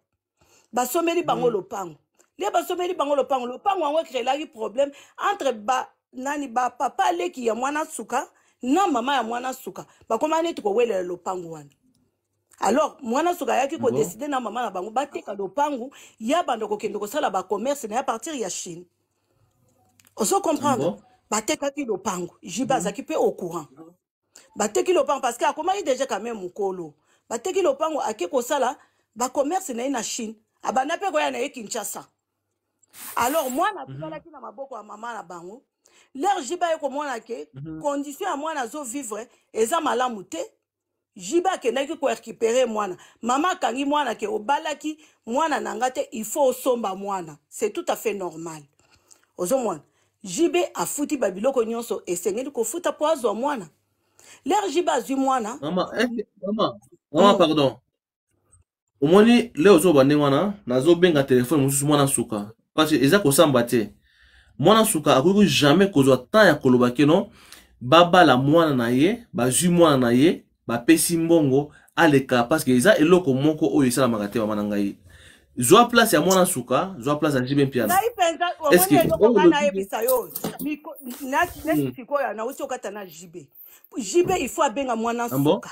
basombeli bango lopango. Nde basombeli bango lopango, lopango yango ecréelaki problème entre ba nani, bapapa aleki ya mwana suka na mama ya mwana suka. Bakoma neti kowelela lopango wana. Alors mwana suka ayaki kodécider na mama na bango bateka lopango ya banda kokende kosala bacommerce na ye à partir ya Chine. Ozo comprendre? Batekaki lopango, JB azalaki mpe au courant. Bateki lopango parce que akomaki déjà quand même mokolo. Bateki lopango, ake kosala bacommerce na ye na Chine, abanda mpe koya na ye Kinshasa. Alors mwana atikalaki na maboko ya mama na bango. Lere JB aye komona ke condition ya mwana azovivre eza malamu te, JB akendaki korécupérer mwana. Mama akangi mwana ke obalaki mwana na nga te, il faut osomba mwana, c'est tout à fait normal. Ozomona JB afuti babiloko nyonso esengeli kofuta mpo azwa mwana. Lere JB azwi mwana, Mama, mama, mama, pardon. Omoni leo ozoba ndenge wana, nazobenga telefone mosusu mwana suka, parce que eza kosamba te. Mwana suka akoki jamais kozwa temps ya koloba ke non, babala mwana na ye, bazwi mwana na ye, bapesi mbongo aleka, parce que eza eloko moko oyo esalamaka te. Mama na ngai, zwa place ya mwana suka, zwa place ya JB Mpiana. Ngai mpenza, Est ce omoni que eloko oyo ngai olobi nayebisa yo, neti sikoyo nauti okata na JB. JB il faut abenga mwana Ah bon? suka.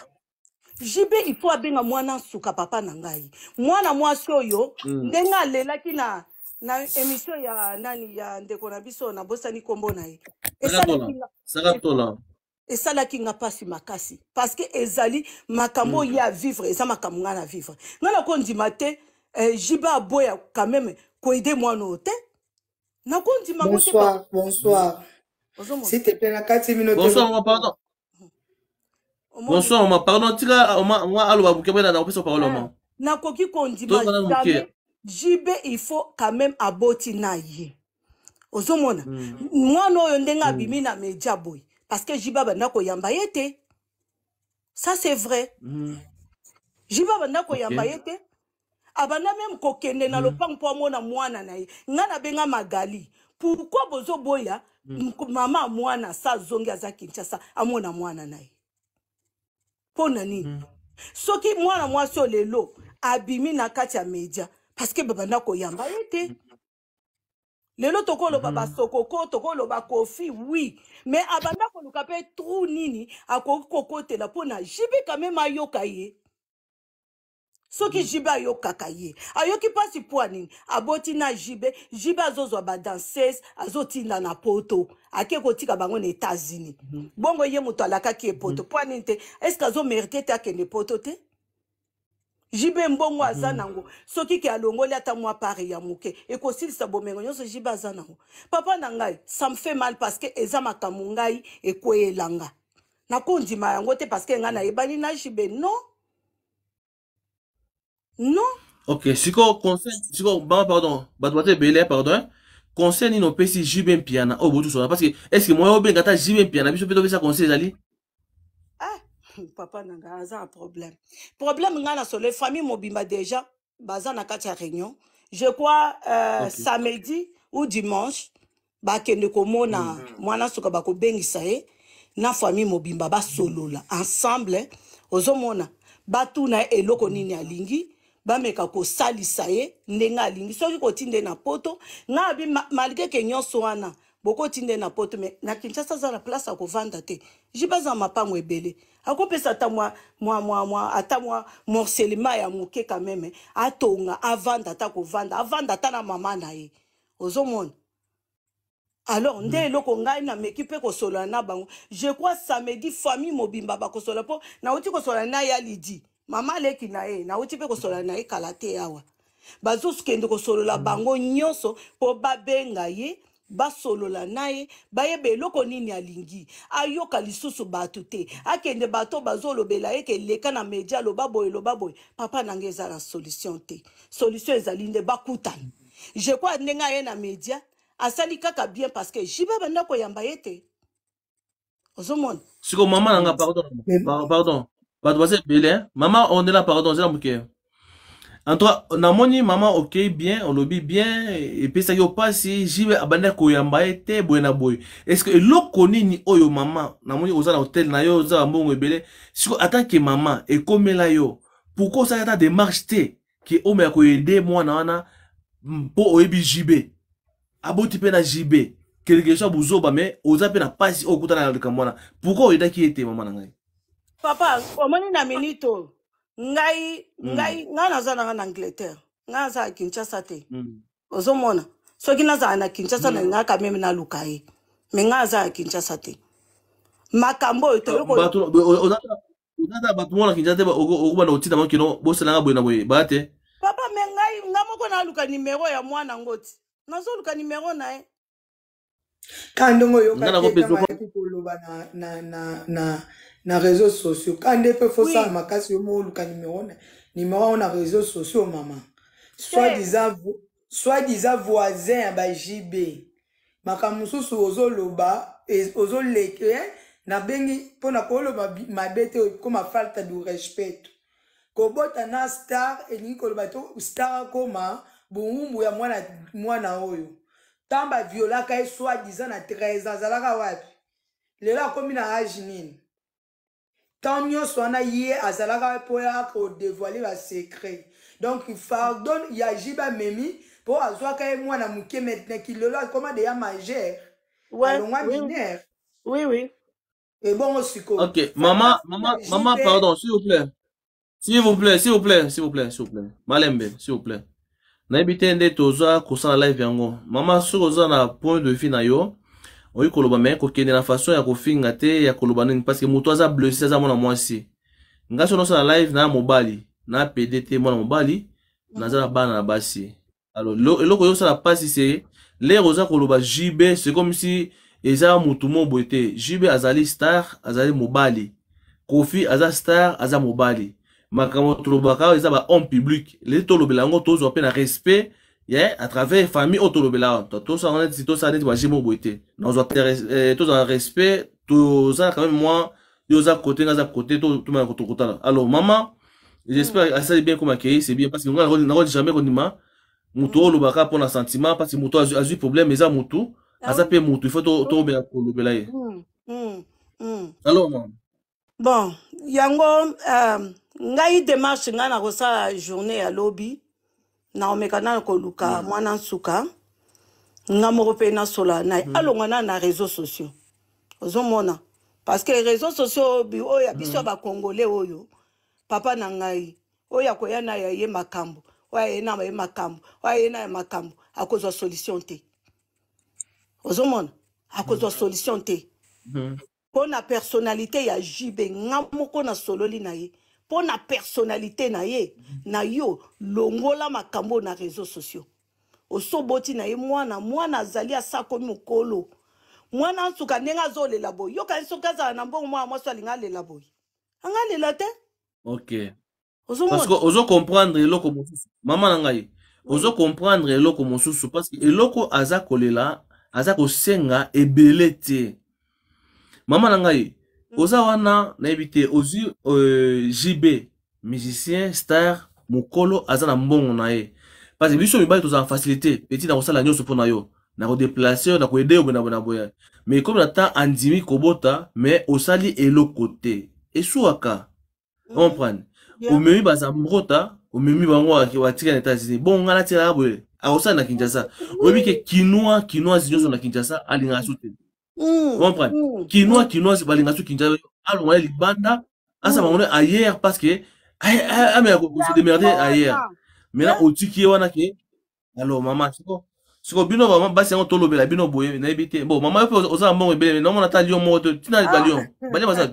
JB il faut abenga mwana suka. Papa na ngai, mwana mwasi oyo, ndenge alelaki na émission ya nani, ya ndeko na biso, nabosani nkombo na ye, Saratola. esalaki nga Saratola. esalaki nga mpasi makasi, parce que ezali makambo oyo ye avivre, eza makambo ngai na vivre. Ngai nakondima te JB aboya quand même koaider mwana oyo te. Nakondima ngo te, papa. Bonsoir, bonsoir. Ozomona. S'il te plaît, na kati mino te. Bonsoir mama, pardon. Omoni. Bonsoir mama, pardon, tika mama mama aloba moke mpe na kopesa parole mama. Nakoki kondima Tozala moke. jamais. JB il faut quand même aboti na ye. Ozomona mwana oyo ndenge abimi na media boye, parce que JB abanda koyamba ye te, ça c'est vrai. JB abanda koyamba ye te. Abanda meme kokende na lopango mpo amona mwana na ye. Ngai nabenga Magali, pourquoi bozoboya mama ya mwana sa azongi aza Kinshasa amona mwana na ye? Mpo na nini? Soki mwana mwasi oyo lelo abimi na kati ya media, parce que babanda koyamba ye te. Lelo tokoloba basokoko, tokoloba Kofi, oui, mais abanda koluka mpe trou nini akoki kokotela mpo na JB quand même ayoka ye. Soki JB ayokaka ye, ayoki mpasi mpo nini aboti na JB. JB azozwa badanseuse, azotinda na Poto, ake kotika bango na États-Unis. Bongo ye moto alakaki ye Poto, mpo nini te? Est ce que azomérite te akende Poto te? JB mbongo aza nango, soki ke alongoli ata mwa part ya moke, ekosilisa bomengo nyonso JB aza nango. Papa na ngai, ça me fait mal parce que eza makambo ngai ekweyelanga, nakondima yango te parce que ngai nayebani na JB. Non, non. Ok, sikoyo conseil, sikoyo mama, pardon, bato baza ebele, pardon, hein. Conseil nini opesi JB Mpiana oyo botusona? Parce que est ce que moyen obenga ata JB Mpiana, biso mpe topesa conseil ezali? Ah, papa na ngai aza na problème, problème. Ngai na solo famille mobimba déjà baza na kati ya réunion, je crois samedi ou dimanche bakende komona mwana suka, bakobengisa ye na famille mobimba, basolola ensemble. Ozomona, batuna ye eloko nini alingi, bameka kosalisa ye ndenge alingi. Soki kotinda ye na Poto, ngai abi malgré ke nyonso wana bokotinda ye na Poto, mais na Kinshasa aza na place ya kovanda te. JB aza na mapango ebele, akopesa ata mwa ata mwa morcellement ya moke quand même, atonga, avanda, ata kovanda, avanda ata na mama na ye. Ozomona, alors nde eloko ngai nameki mpe kosolola na bango. Je crois samedi famille mobimba bakosolola, mpo nauti kosolola na ya Lidi, mama aleki na ye, nauti mpe kosolola na ye kala te awa. Bazokende kosolola bango nyonso mpo babenga ye, basolola na ye, bayeba eloko nini alingi. Ayoka lisusu bato te, akende bato bazolobela ye ke leka na media, loba boye, loba boye. Papa na ngai, eza na solution te. Solution ezali nde bakutana. Je crois ndenge aye na media, asali kaka bien, parce que JB banda koyamba ye te. Ozomona. Sikoyo mama na nga, pardon, pardon, bato baza ebele, hein. Mama Ondela, pardon, zela moke. En tout cas namoni mama okei bien, olobi bien, epesaki yo mpasi JB abandaki koyamba ye te boye na boye. Est ce que eloko nini oyo, mama, namoni oza na hotel na yo, oza na mbongo ebele, sikoyo en tant que mama ekomela yo, pourquoi osalaki ata démarche te ke omeka koaider mwana wana, mpo oyebi JB aboti mpe na JB, quelque soit buzoba, mais oza mpe na mpasi oyo okutana na likambo wana, pourquoi oyedaki ye te, mama na ngai? Papa, omoni na minute oyo ngai ngai naza nanga na Angleterre, ngai naza na Kinshasa te. Ozomona, soki nazala na Kinshasa, nalingaka meme naluka ye, me ngai aza na Kinshasa te. Makambo oyo toyoko Bato oza ata bato mona Kinshasa te, okobanda kotinda bango kino bosalanga boye na boye, baya te. Papa, me ngai nga moko naluka nimero ya mwana ngo ti nazoluka nimero na ye. Ka ndenge Nga oyokaki ye nakopesa ntango ayaki koloba na réseaux sociaux, ka nde mpe fosala makasi yo moko oluka nimero na nimero yango na réseaux sociaux, mama. Soit te disant soit disant voisin ya ba JB, makambo mosusu ozoloba, ozoleke, eh, nabengi mpona koloba mabe te, koma falta du respect. Kobota na star elingi koloba to star akoma bowumbu ya mwana mwana oyo ntango baviolaka ye soit disant na 13 ans, azalaka wapi? Lelo akomi na age nini? Ntango nyonso wana ye azalaka mpo ya kodévoiler basecret. Donc fardeau ya JB amemi mpo azwaka ye mwana moke, maintenant kilelo akoma deya majeur, alongwa mineur. Ebongo sikoyo Ok, maman, maman, maman, JB pardon, s'il vous plaît. S'il vous plaît, s'il vous plaît, s'il vous plaît, s'il vous plaît. Malembe, s'il vous plaît. Nayebi te nde toza kosala live yango. Mama, soki oza na point de vue na yo, oyi koloba, mais kokende na façon ya kofinga te, ya koloba nini, parce que moto aza blessé, aza mwana mwasi. Nga soki nosala live na mobali, na PD te, mwana mobali, naza na bana na basi. Alors eloko oyo osala mpasi, c'est l'heure oza koloba JB, c'est comme si eza mutu mo boye te. JB azali star, azali mobali. Kofi aza star, aza mobali. Makambo tolobaka awa eza ba homme public. Lelo tolobela yango, tozwa mpe na respect yeah, à travers famille oyo tolobela awa. Tosala neti, tosala neti ba G mo boye te. Nazwa tozala respect, toza quand même mwa yo oza côté, nga aza côté, tomeka kotokotala. Alors mama, J'espère asali bien comme akei, c'est bien parce que nga nako jamais kondima moto oyo olobaka mpona sentiment, parce que moto azwi problème eza motu, Ah aza oui. mpe motu, il faut tobela kolobela ye. Alors mama. Bon, yango ngai démarche ngai nakosala journée ya lobi, nakomeka nano koluka mwana nsuka nga moko mpe nasola na ye, alongwa nano na réseaux sociaux. Ozomona, parce que réseaux sociaux oyo ya biso ya bacongolais oyo, papa na ngai, oyo akoya na ya ye makambo, oyo aye na ye makambo, oyo aye na ye makambo, akozwa solution te. Ozomona, akozwa solution te. Mpo na personnalité ya JB, nga moko nasololi na ye mpo na personnalité na ye na yo, longola makambo na réseaux sociaux. Osoboti na ye mwana, mwana azali asakomi mokolo, mwana nsuka ndenge azolela boye, yokani soki azala na mbongo, mwana mwasi alinga alela boye, anga alela te. Ok. Ozomona. Parce que ozo comprendre eloko mosusu, mama na ngai, ozo comprendre eloko mosusu, parce que eloko aza kolela, aza kosenga ebele te, mama na ngai. Oza wana, nayebi te, ozwi JB, musicien star, mokolo, aza na mbongo na ye, parce que biso mibali tozala facilité petit na kosala nyonso mpo na yo, na kodeplace yo, na koaider yo boye na boye na boye. Mais komi na temps andimi kobota, mais osali eloko te, eswaka. Comprendre? Omemi bazambrota, omemi bango batika na États-Unis. Bongo ngai natielaka boye, akosala na Kinshasa. Oyebi ke Kinois, Kinoise nyonso na Kinshasa alingaka so te. Comprendre? Kinois, Kinoise balingaka so Kinshasa, alonga ye libanda, asala bango ne ailleurs, parce que ameka kose démerder ailleurs. Maintenant otiki ye wana ke. Alors mama, siko siko bino mama basi yango tolobela bino boye, nayebi te. Bon, mama, yo mpe oza na mbongo ebele, namona ata lion moko te. Ntina balion balion baza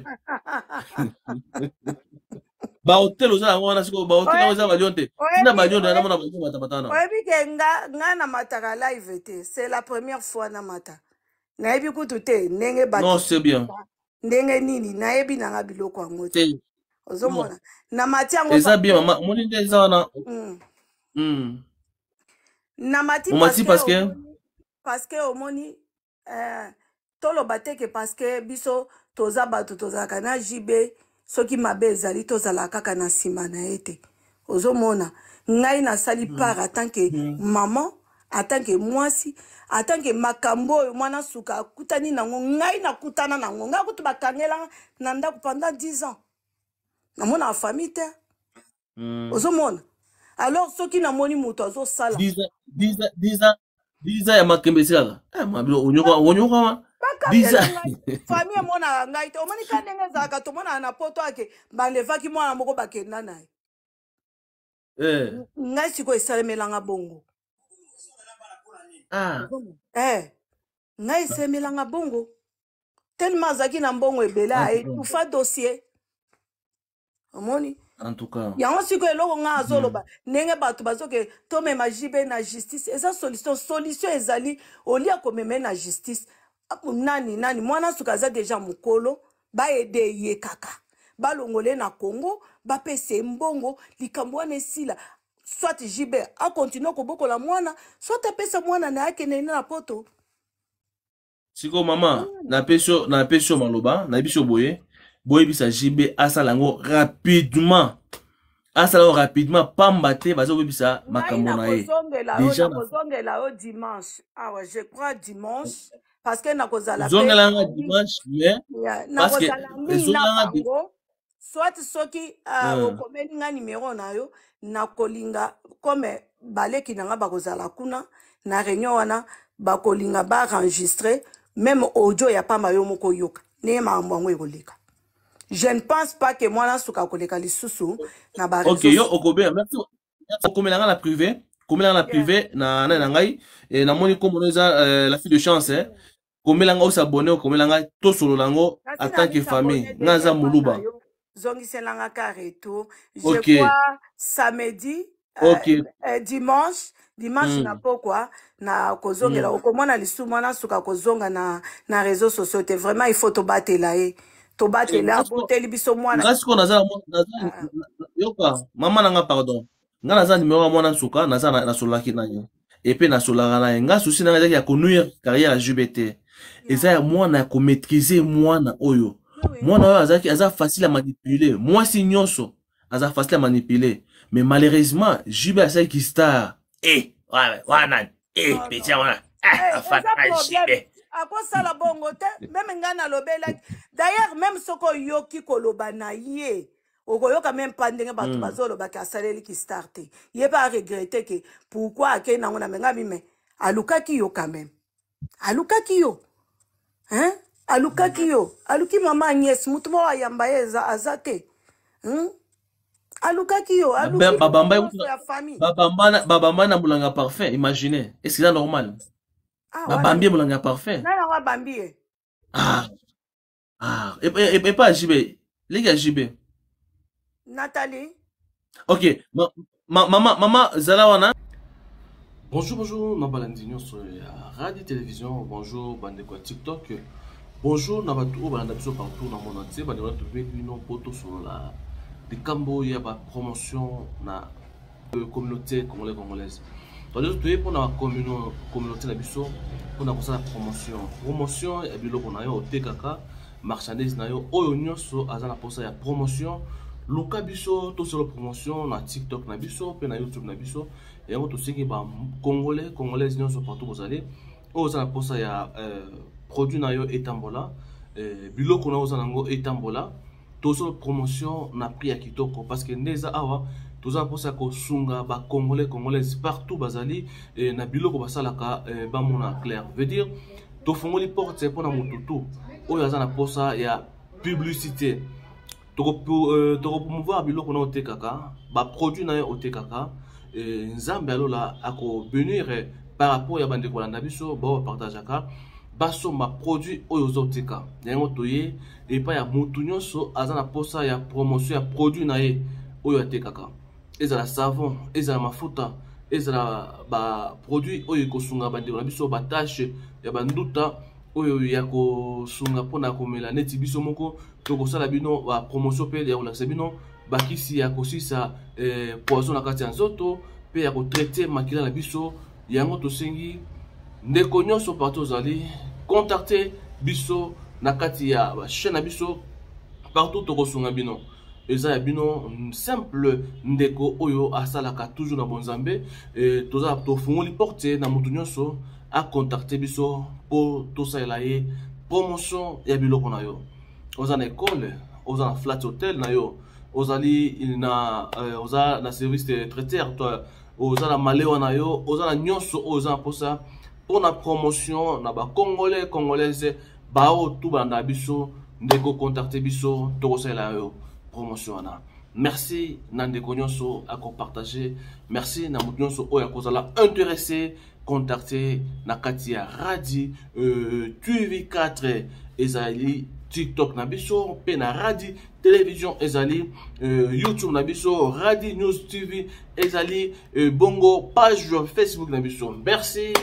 bahotel, oza yango wana. Siko bahotel yango eza balion te, ntina balion namona balion batabata wana. Oyebi ke nga namataka live te, c'est la première fois namata, nayebi kutu te ndenge Non, bato c'est bien. ndenge nini, nayebi nanga biloko yango te. Te. Ozomona, namati yango. Eza bien, mama, omoni nde eza wana. Namati. Omati parce que parce que omoni, toloba te ke parce que biso toza bato tozalaka na JB, soki mabe ezali tozalaka kaka na nsima na ye te. Ozomona, ngai nasali part en tant que maman, en tant que mwasi, en tant que makambo oyo mwana suka akutani nango, ngai nakutana nango. Ngai kutu bakangelanga na ndako pendant 10 ans, namonaka famille te. Ozomona, alors soki namoni moto azosala 10 ans, 10 ans, 10 ans, 10 ans ya makembe esilaka. Eh, mabilo onyoka, onyoka 10 bakangela ans. ngai, famille emonaka ngai te. Omoni ka ndenge ezalaka, tomonaka na poto ake balevaki mwana moko, bakenda na ye. Ngai sikoyo esalemelanga bongo. Ngai esalemelanga bongo tellement azalaki na mbongo ebele, En tout cas. aetufa dossier, omoni. En tout cas. Yango sikoyo eloko ngai azoloba, ndenge bato bazoke tomema JB na justice, eza solution? Solution ezali olia komema ye na justice. Nani nani, mwana suka aza deja mokolo, baaider ye kaka, balongola ye na Congo, bapesa ye mbongo, likambo wana esila. Soit JB akontinue kobokola mwana, soit apesa mwana na ye, akende na poto. Sikoyo mama, napesi yo maloba, nayebi yo boye: boyebisa JB asala yango rapidement, asala yango rapidement, pamba te baza koyebisa Ngai makambo na ye. nakozongela yo. Déjà. Nakozongela yo dimanche awa, je crois dimanche, parce que nakozala mpe Ozongela nga dimanche, mais parce que nakozala mingi na ezongela nga bango. Soit soki okomeli nga numéro na yo, nakolinga comme baleki na nga bakozala kuna na réunion wana, bakolinga baenregistre même audio ya pamba, yo moko oyoka ndenge makambo yango ekoleka. Je ne pense pas que mwana suka akoleka lisusu na Ok, baréseau. Yo okobenga, merci. Okomela nga na privé, komela nga na privé na nani na ngai. Namoni kombono eza la fille de chance, eh. Komela nga, osabone, okomela nga, tosolola yango Kasi en tant que famille. nami Nga naza déjà epa na moluba. yo, zongiselanga ka retour, je crois samedi, dimanche, dimanche na pokwa na kozongela. Okomona lisusu mwana suka kozonga na réseau sociaux te. Vraiment, il faut tobatela ye, tobatela, aboteli biso mwana. Nga sikoyo naza yoka, mama na nga, pardon, nga naza numéro ya mwana nsuka, naza nasololaki na ye epe nasololaka na ye. Nga souci na nga ezaki ya konuire carrière ya JB te, eza ya mwana, ya komaîtriser mwana oyo. Mwana oyo azalaki, aza facile ya manipuler. Mwasi nyonso Aza facile à manipuler. Mais malheureusement, JB asalaki star. Eh, wana nani? Eh, Non, petit non. wana. Ah, Eh, afana eza problème. JB. Akosala bongo te. Meme ngai nalobelaki d'ailleurs, même soki oyoki koloba na ye, okoyoka même pa ndenge bato bazolobaki asaleliki star te. Ye mpe aregrete ke pourquoi akei nango na menga bime. Alukaki yo quand même, alukaki yo, hein? Alukaki yo, aluki mama Agnès, mutu moko ayamba ye aza te? Alukaki yo, aluki Babamba nyonso ya famille. Babamba na molanga parfum, imaginez. Est-ce que c'est normal? Ah, wana Babambi ye molanga parfum. Nani yango abambi ye? Ah, ah, et pas JB. Les gars JB. Nathalie. Ok, maman, maman, zala wana. Bonjour, bonjour, na balandi nyonso ya radio télévision, bonjour bandeko ya TikTok. Bonjour na bato oyo balanda biso partout na monde entier, bandeko na tobengi bino po tosolola likambo ya ba promotion na communauté congolais congolaise. Donc toye mpona communauté na biso mpona kosala promotion. Promotion ya biloko na yo otekaka, marchandise na yo, oyo nyonso aza na posa ya promotion, luka biso tosala promotion na TikTok na biso mpe na YouTube na biso. Yango tosengi ba congolais congolaise nyonso partout bozali, oyo oza na posa ya produit na yo etambola, biloko na yo oza nango etambola, tosala promotion na prix ya kitoko, parce que nde eza awa toza na mposa ya kosunga bacongolais congolaise partout bazali na biloko basalaka, bamona clair. Veut dire tofungoli porte mpona motu tu oyo aza na posa ya publicité. Tokopromouvoir biloko na otekaka, baproduit na yo otekaka. Nzambe alola akobénir par rapport ya bandeko balanda biso, bao bapartageaka, basomba produit oyo ozoteka. Yango toye epai ya motu nyonso aza na posa ya promotion ya produit na ye oyo atekaka, ezala savon, ezala mafuta, ezala baproduit oyo ekosunga bandeko na biso, batache ya banduta oyo ya kosunga mpona komela. Neti biso moko tokosala bino bapromotion mpe ya kolakisa bino bakisi ya kosisa poison na kati ya nzoto mpe ya kotraite makila na biso. Yango tosengi ndeko nyonso partout ozali, contacte biso na kati ya bachaîne na biso partout, tokosunga bino. Eza ya bino simple ndeko oyo asalaka toujours na bonzambe. Toza tofungoli porte na motu nyonso acontacte biso mpo tosalela ye promotion ya biloko na yo. Oza na ekole, oza na flat hotel na yo, ozali na oza na service de traiteur to oza na malewa na yo, oza na nyonso oyo oza na mposa mpona promotion na bacongolais congolaise bao tu balanda biso, ndeko, contacte biso, tokosalela yo promotion wana. Merci na ndeko nyonso akopartage, merci na moto nyonso oyo akozala intéressé, contacte na kati ya Radi TV4, ezali TikTok na biso, mpe na Radi Télévision, ezali YouTube na biso, Radi News TV ezali bongo page Facebook na biso. Merci.